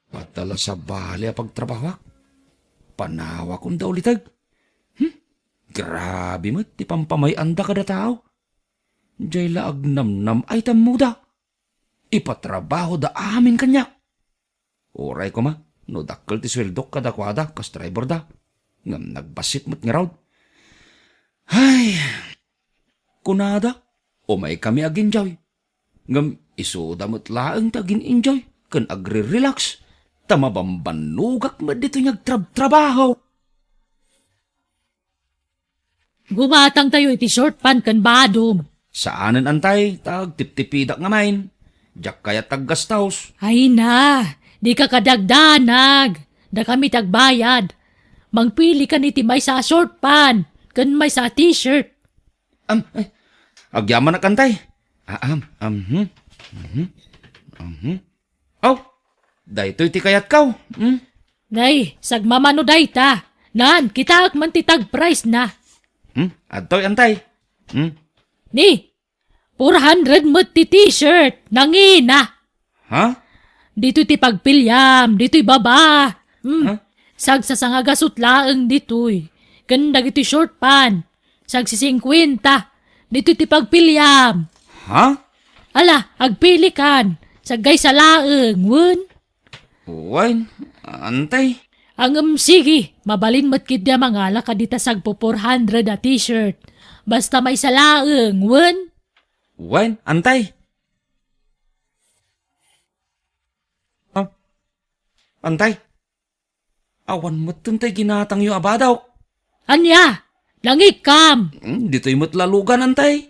Adda la sabali a pagtrabahoak. Panawakon da uliteg. Hmm? Grabe met ti pampamay-anda kada tao. Diay la agnamnam-ay tammoda. Ipatrabahoda amin kaniak. Uray koma, no dakkel ti sueldok kadakuada kas driverda. Ngem nagbassit met ngarud. Ay, kunada, umaykami ag-enjoy. Ngem isuda met laeng ti agin-enjoy ken agre-relax, ta mabambannogak met ditoy nga agtrabtrabaho. Gumatang tayo iti short pan ken badom. Saanen, Antay, ta agtiptipidak ngamin. Diak kayat ti aggastos. Ay na, dika kadagdanag. Dakami ti agbayad. Mangpili kan iti maysa a short pan ken maysa a t-shirt. Am, ay, agyamanak, Antay. Ah, am, am, hmm, mhm, mhm. Aw, daytoy ti kayatko. Hmm? Nay, sagmamano dayta. Nan, kitaek man ti tag price na. Hmm? Adtoy, Antay. Hmm? Ni, four hundred met ti t-shirt. Nangina. Ha? Ditoy ti pagpiliam, ditoy baba. Hmm. Ha? Sagsasangagasut laeng ditoy. Ken dagiti short pan. Sagsisingkuenta. Ditoy ti pagpiliam. Ha? Ala, agpili kan. Saggaysa laeng, wen? Wen, Antay. Ngem sige, mabalin met ketdi a mangala kadita sagpo four hundred a t-shirt. Basta maysa laeng, wen? Wen, Antay. Ah, Antay. Awan metten tay ginatangyo a badok. Ania? Nangikkam! Hmm, ditoy met la lugan, antay.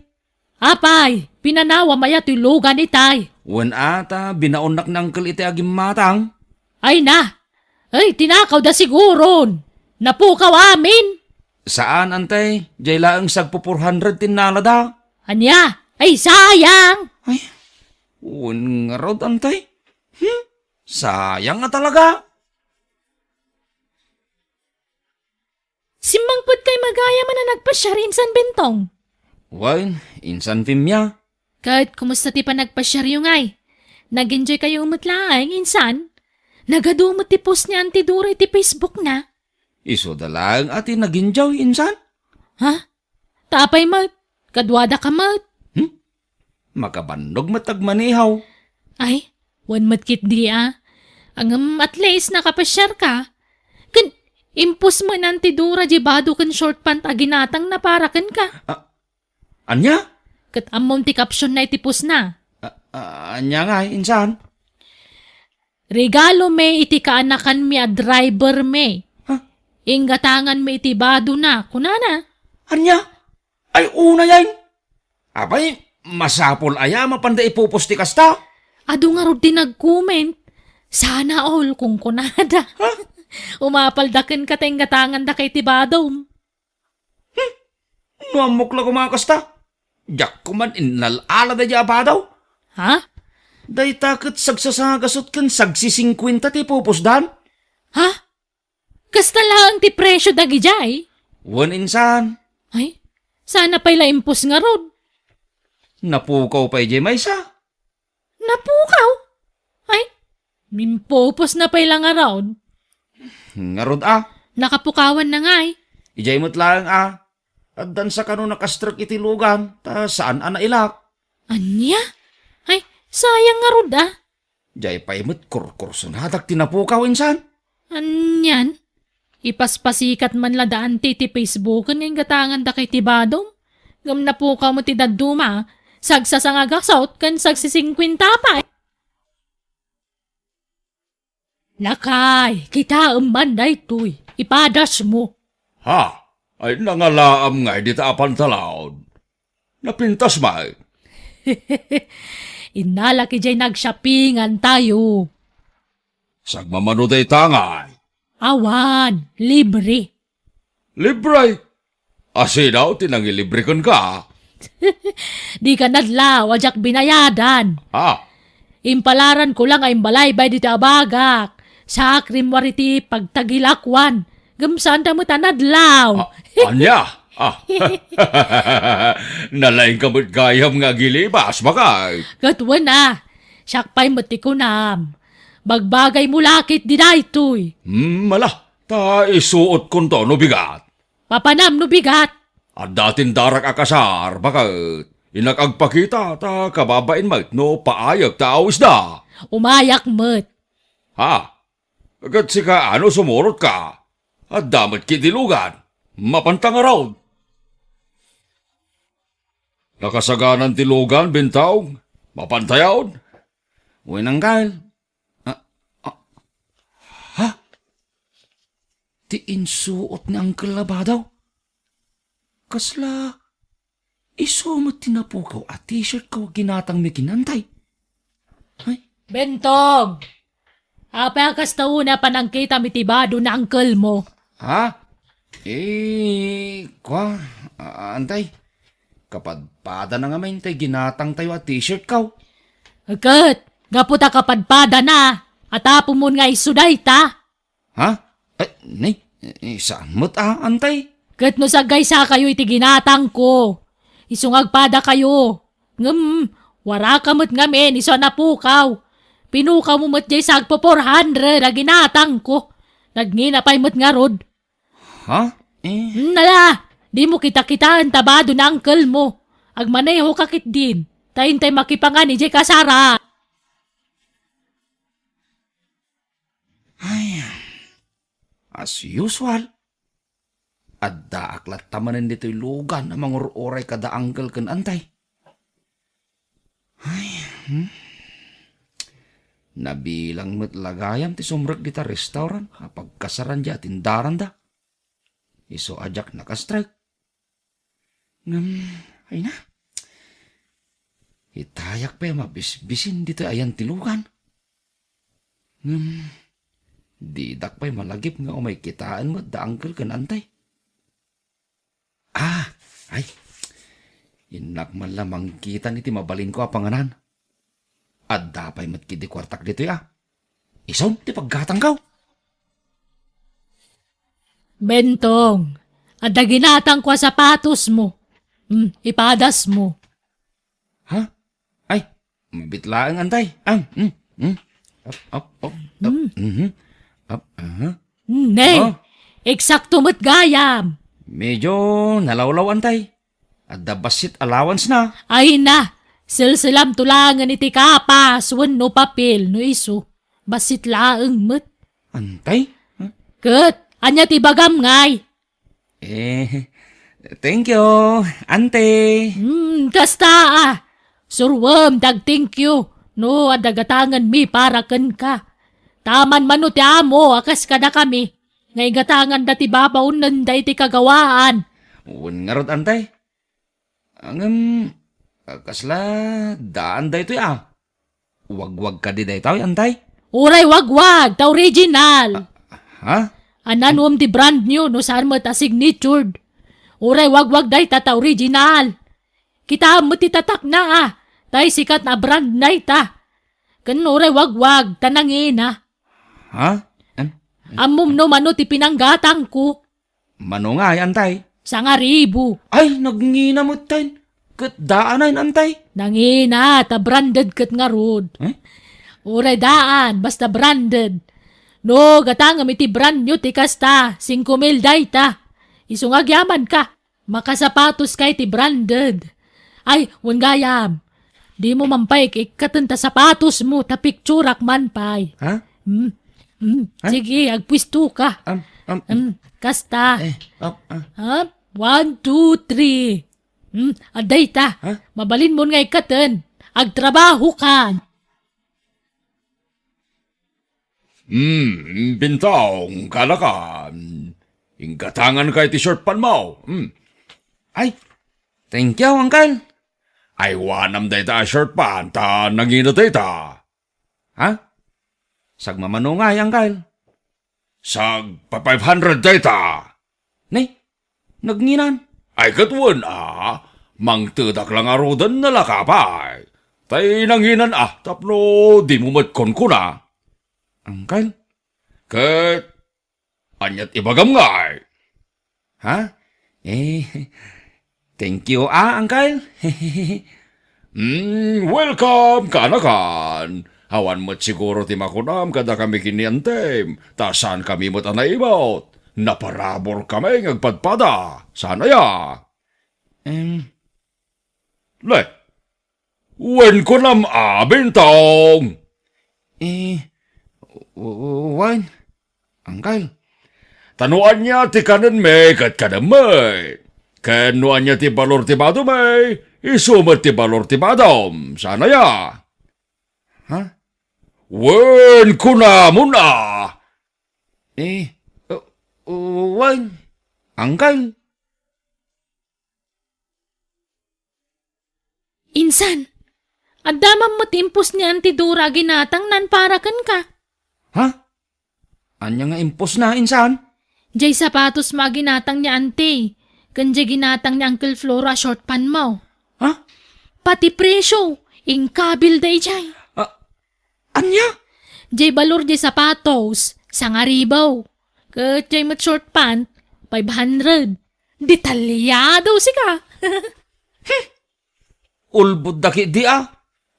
Apay, pinanawam aya toy lugan itay? Wen a, ta binaonnak ni Uncle iti agimmatang. Ay na! Ay, tinakawda siguron! Napukaw amin! Saan, antay. Jay laeng sagpu four hundred ti innalada. Ania? Ay, sayang! Ay, wen ngarud, antay. Hmm? Sayang a talaga. Simmangpet kay magayam a nagpasiar insan, Bentong? Wen, insan, Femia. Ket kumusta ti panagpasiaryo ngay? Nag-enjoy kayo met laeng, insan? Nagadu met ti post ni Auntie Dora iti Facebook na. Isuda laeng a ti nag-enjoy, insan? Ha? Ta apay met? Kaduadaka met? Hmm? Makabannog met agmaneho. Ay, wen met ketdi a. Ngem at least nakapasiarka. Ken impost met ni Auntie Dora diay bado ken short pant a ginatangna para kenka. Ah, ania? Ket ammom ti caption na iti post na. Ah, ah, ania ngay, insan? Regalo mi iti kaanakanmi a driver mi. Ha? Inggatanganmi iti badona, kunana. Ania? Ay, unayen! Apay, masapul aya mapanda ipopost ti kasta? Adu ngarud ti nag-comment. Sana all, kunkunada. Ha? Umapalda kenka ta inggatangandaka iti badom. Hmm? No ammok la koma a kasta, diak koman innal-ala daydiay a bado. Ha? Dayta ket sagsasagasut ken sagsisingkuenta ti ipupusdan. Ha? Kasta laeng ti presio dagidiay? Wen insan. Ay, sana pay la impos ngarud. Napukaw pay diay maysa. Napukaw? Ay, impupos na pay la ngarud. Ngarud a. Nakapukawan na ngay. Idiay met laeng a. Addan sa kano nakastrek iti lugan, ta saan a nailak. Ania? Ay, sayang ngarud a. Diay pay met kurkursunadak ti napukaw insan. Anian? Ipaspasikat man la da Auntie ti Facebook nga inggatangandaka iti badom. Ngem napukaw met ti dadduma, sagsasangagasut ken sagsisingkuenta pay. Lakay, kitaem man daytoy, ipadasmo. Ha? Ay, nangalaam ngay dita a pantalaon. Napintas met. Innalak idiay nagshopingan tayo. Sagmamano dayta ngay? Awan, libre. Libre? Asino ti nangilibre kenka? Dika nadlaw a diak binayadan. Ah. Impalaran ko lang a imbalaybay dita a bagak. Saak rimmuar iti pagtagilakuan. Ngem saanda met a nadlaw. Ah, ania? Ah. Nalaingka met gayam nga agilibas, baket. Ket wen a, siak pay met ti kunam. Bagbagaymo la ketdi daytoy. Hmm, ala, ta isuotkonto no bigat. Papanam no bigat? Adda tindarak a kasar, baket. Innak agpakita, ta kababain met no paayek ta awisda. Umayak met. Ha? Ket sika, ano sumurotka? Adda met ketdi lugan. Mapanta ngarud. Nakasaganan ti lugan, Bentong. Mapanta ngarud. Wen, Uncle. Ah, ah, ha? Ti insuot ni Uncle a bado? Kasla isu met ti napukaw a t-shirt ko a ginatangmi ken Antay? Ay. Bentong! Apay a kasta unay a panangkitam iti bado ni uncle mo? Ha? Eh, kua, a-, Antay. Kapadpadana ngamin tay ginatangtayo a t-shirt ko. Ket, gapu ta kapadpadana, atapomon nga isu dayta. Ha? Ay, ni, eh, saan met a, Antay? Ket no saggaysakayo iti ginatangko, isu nga agpadakayo. Ngem, waraka met ngamin isu a napukaw. Pinukawmo met diay sagpo four hundred a ginatangko. Nagngina pay met ngarud. Ha? Eh? Nala, dimo kitakitaen ta bado ni uncle mo. Agmanehoka ketdin, ta intay makipangan idiay kasara. Ay, as usual, addaak latta manen ditoy lugan a mangur-uray kada uncle ken Antay. Ay, hmm? Nabilang met la gayam ti sumrek dita restaurant a pagkasaran diay atindaranda. Isu a diak nakastrek. Ngem, ay na. Itayak pay a mabisbisin ditoy ayantilugan. Ngem, didak pay malagip nga umay kitaen met da uncle ken antay. Ah, ay. Innak man la mangkitan iti mabalinko a panganan. Adda pay met ketdi kuartak ditoy a. Isun ti paggatangko. Bentong, adda ginatangko a sapatosmo. Hmm, ipadasmo. Ha? Ay, mabiit laeng, antay. Am, hmm, hmm. Up, up, up, up. Hmm. Mhm. Up, aha. Hmm, ne. Oh. Eksakto met gayam. Medyo nalawlaw, antay. Adda bassit allowance na. Ay na, selselamto laengen iti kapas wenno papel no isu. Bassit laeng met. Antay? Huh? Ket, ania ti ibagam ngay? Eh, thank you, ante. Hmm, kasta a. Suroem ti ag-thank you no adda gatangenmi para kenka. Taman mano ti amo a kas kadakami nga igatanganda ti babaonenda iti kagawaan. Wen ngarud, ante. Ngem, kasla daan daytoy a. Wagwag kadi daytoy, antay? Uray wagwag, ta original. Ah, ha? Ania no ti brand new no saan met a signatured. Uray wagwag dayta ta original. Kitaem met ti tatakna a, tay sikat a brand dayta. Ken uray wagwag, ta nangina. Ha? An-, Ammom no mano ti pinanggatangko? Mano ngay, antay? Sangaribu. Ay, nagngina metten. Ket daan ay, antay? Nangina, ta branded ket ngarud. Eh? Uray daan, basta branded. No, gatangem iti brand new ti kasta, singko mil dayta. Isu nga agyamanka. Makasapatoska iti branded. Ay, wen gayam. Dimo man pay ikkaten ta sapatosmo, ta picturak man pay. Ha? Hmm. Hmm. Ha? Sige, agpuestoka. Am, am, Hmm, kasta. Eh, up, ah. Ha? One, two, three. Hmm, adda ita. Ha? Mabalinmon nga ikkaten. Agtrabahokan. Hmm, Bintong, kanakan. Inggatanganka iti short pantmo. Hmm. Ay, thank you, uncle. Aywanam dayta a short pant ta nangina dayta. Ha? Sagmamano ngay, uncle? Sag pa five hundred dayta. Ne? Nagnginan? Ay, ket wen a, mangtedak la ngaruden a laka pay. Tay nanginan a, tapno dimo met kunkuna. Uncle? Ket aniat ibagam ngay? Ha? Eh, thank you, ah, uncle. Mm, welcome, kanakan. Awan met siguro ti makunam kadakami ken ni antem, ta saankami met a naimut. Naparaburkami nga agpadpada. Saan aya? Em. Le, wen kunam a, Bintong? Eh, w-, w-, wen, uncle. Ta no ania ti kanenmi ket kanemmi. Ken no ania ti balor ti badomi, isu met ti balor ti badom. Saan aya? Ha? Wen kunamon a. Eh, w-, wen, uncle. Insan, adda man met impos ni Auntie Dora a ginatangnan para kenka. Ha? Ania nga imposna, insan? Jay sapatos mo a ginatang ni Auntie, ken jay ginatang ni Uncle Floro a short pantmo. Ha? Pati presyo, inkabil dayjay. Ah, ania? Jay balor jay sapatos, sangaribu. Ket jay met short pant, five hundred. Detalyado sika. Ulbodda ketdi a.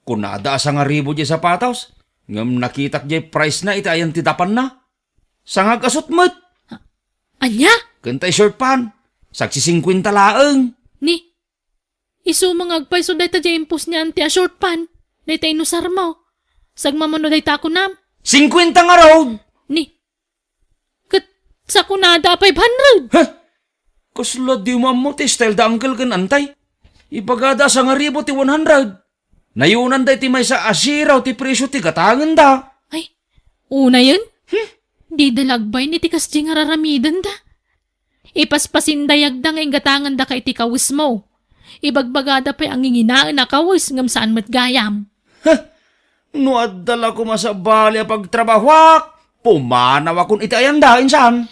Kunada a sangaribu jay sapatos, ngem nakitak jay price na iti ayan ti dapanna. Sangag-asut met. Ania? Ken tay short pant, sagsisingkuenta laeng. Ni, isu nga agpayso dayta jay impos ni Auntie a short pant, dayta inusarmo. Sagmamano dayta a kunam. Singkuenta ngarud! Ni, ket sakunada a five hundred. Heh! Kasla dimo ammo ti style da uncle ken antay. Ibagada a sangaribu ti one hundred. Nayunanda iti maysa a zero ti presyo ti gatangen da. Unayen, hmm? Dida lagbay ni ti kasdi nga raramidenda. Ipaspasindayagda nga inggatangandaka iti kawesmo. Ibagbagada pay a nginginaen a kawes ngem saan met gayam. Heh! No adda la koma sabali a pagtrabahuak, pumanawakon iti ayanda, insan.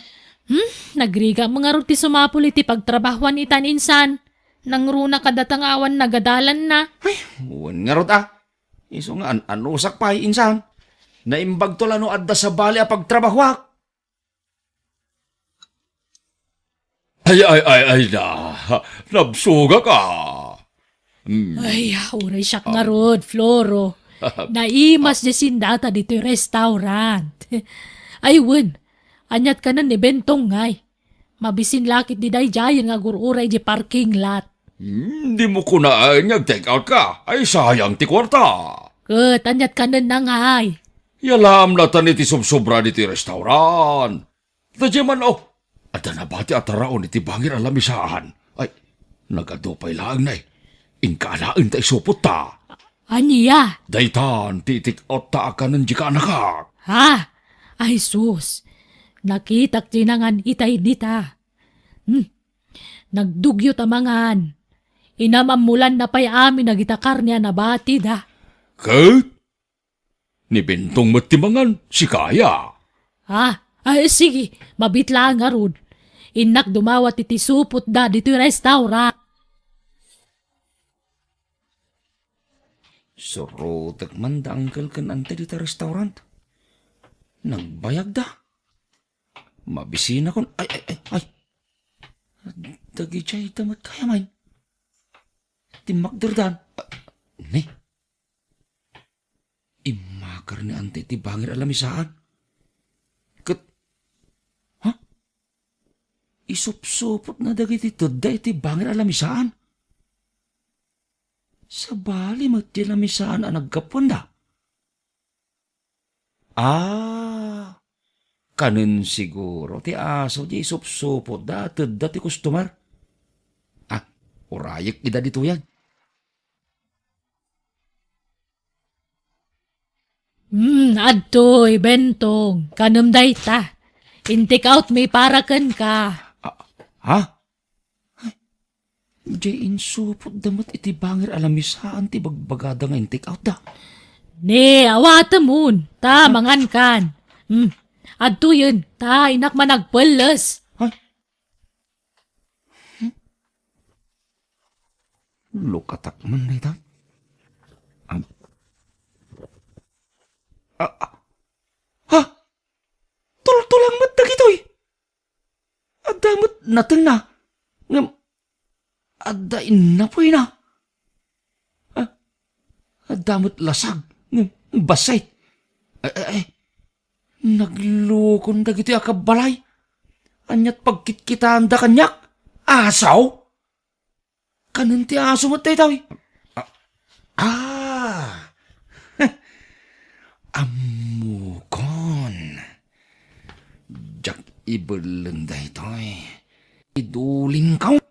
Hmm? Nagrigat ngarud ti sumapul iti pagtrabahuan itan, insan. Nangruna kadata nga awan nagadalanna. Ay, wen ngarud a. Isu nga an-anusak pay, insan. Naimbagto la no adda sabali a pagtrabahuak. Ay, ay, ay, ay na. Nabsugak a. Hmm. Ay, uray siak ngarud, Floro. Naimas di sindata ditoy restaurant. Ay, wen, aniat kanen ni Bentong ngay? Mabisin lakit di daydiayen nga agur-uray di parking lot. Hmm, dimo kunaen nga ag-take out ka. Ay, sayang ti kuarta. Ket, aniat kanen na ngay? Yalaam latan iti subsobra ditoy restaurant. Daydiay man, oh, adda nabati a taraon iti bangir a lamisaan. Ay, nagadu pay laeng nay. Inka alaen ta isupot ta. Ania? Daytan ti itik-out ta a kanen di kaanakak. Ha? Ay sus, nakitak ti nangan itay dita. Hmm. Nagdugyo ta mangan. Inam-ammolanna pay amin dagita karne a nabati da. Ket? Ni Bentong met ti mangan, sika aya? Ah, ay, sige, mabit laeng ngarud. Innak dumawat iti supotda ditoy restaurant. Surotek man da uncle ken ante dita restaurant. Nagbayagda. Mabisinakon, ay, ay, ay, ay. Dagijay da met gayam. Timmakderdan. Ah, ni? Immakar ni ante ti bangir a lamisaan. Ket, ha? Isupsupotna dagiti tedda iti bangir a lamisaan. Sabali met ti lamisaan a naggapuanda. Ah, kanen siguro ti aso ti isupsupotda a tedda ti customer. Ah, urayek ida ditoyen. Hmm, adtoy, Bentong. Kanem dayta. In-take out mi para kenka. Ah, ha? Ay, diay insupotda met iti bangir a lamisaan ti bagbagada nga in-take out da. Ne, awatemon. Ta, mangankan. Hmm. Adtoyen, ta, innak man agpelles. Ay, Lukatak man dayta. Am-, ah, ah. Ha? Tultulang met dagitoy. Adda met natengna. Ngem adda innapoyna. Ah, adda met lasag. Ngem bassit. Ay, ay, ay. Naglukon dagitoy a kabbalay. Aniat pagkitkitaanda kaniak? Asaw? Kanen ti aso met daytoy. Ah, ah. Ammokon. Diak ibelleng daytoy. Idulingko.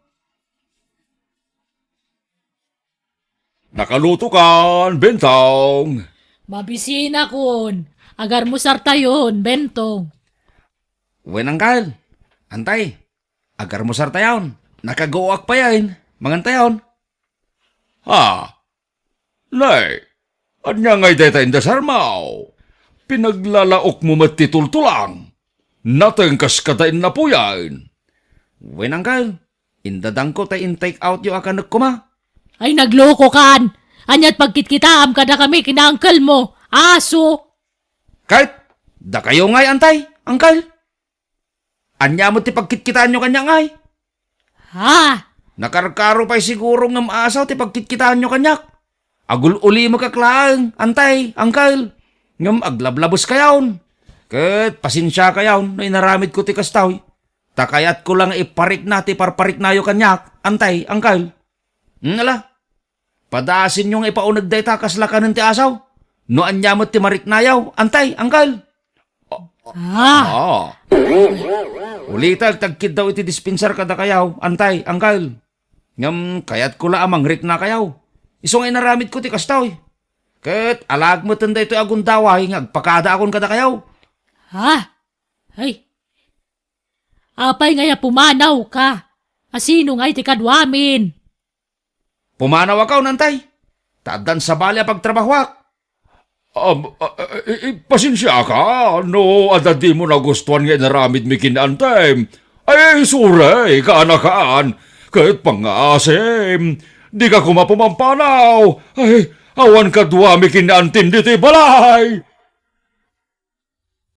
Nakalutokan, Bentong. Mabisinakon. Agarmusartayon, Bentong. Wen, angkel. Antay. Agarmusartayon. Nakaguak payen. Mangantayon. Ha? Nay, ania ngay dayta inda sarmaw? Pinaglalaokmo met ti tultulang. Nateng kas kada innapoyen. Wen, angkel, indadangko ta in-take out yo a kanek koma. Ay, naglokokan! Aniat pagkitkitaam kadakami ken ni angkelmo? Aso! Ket, dakayo ngay, antay, angkel? Ania met ti pagkitkitaanyo kaniak ngay? Ha? Nakarkaro pay siguro ngem asaw ti pagkitkitaanyo kaniak. Agul-ulimekak laeng, antay, angkel. Ngem aglablabeskayawon. Ket pasensiakayawon no inaramidko ti kastoy. Ta kayatko la nga iparikna ti parpariknayo kaniak, antay, angkel. Hmm, ala, padasenyo nga ipauneg dayta kasla kanen ti asaw. No ania met ti mariknayaw, antay, angkel. Ah. Ah. Ulitek ti agkiddaw iti dispensar kadakayaw, antay, angkel. Ngem kayatko la a mangriknakayaw. Isu nga inaramidko ti kastoy. Ket alaek metten daytoy a gundaway nga agpakadaakon kadakayaw. Ha? Ay. Apay ngay a pumanawka? A sino ngay ti kaduamin? Pumanawakon, Antay. Ta addan sabali a pagtrabahoak. Am, a, a, i, i, pasensiaka no adda dimo nagustuan nga inaramidmi ken ni Antem. Ay, sorry, kaanakan. Ket pangngaasim, dika koma pumampanaw. Ay, awan kaduami ken ni Antem ditoy balay.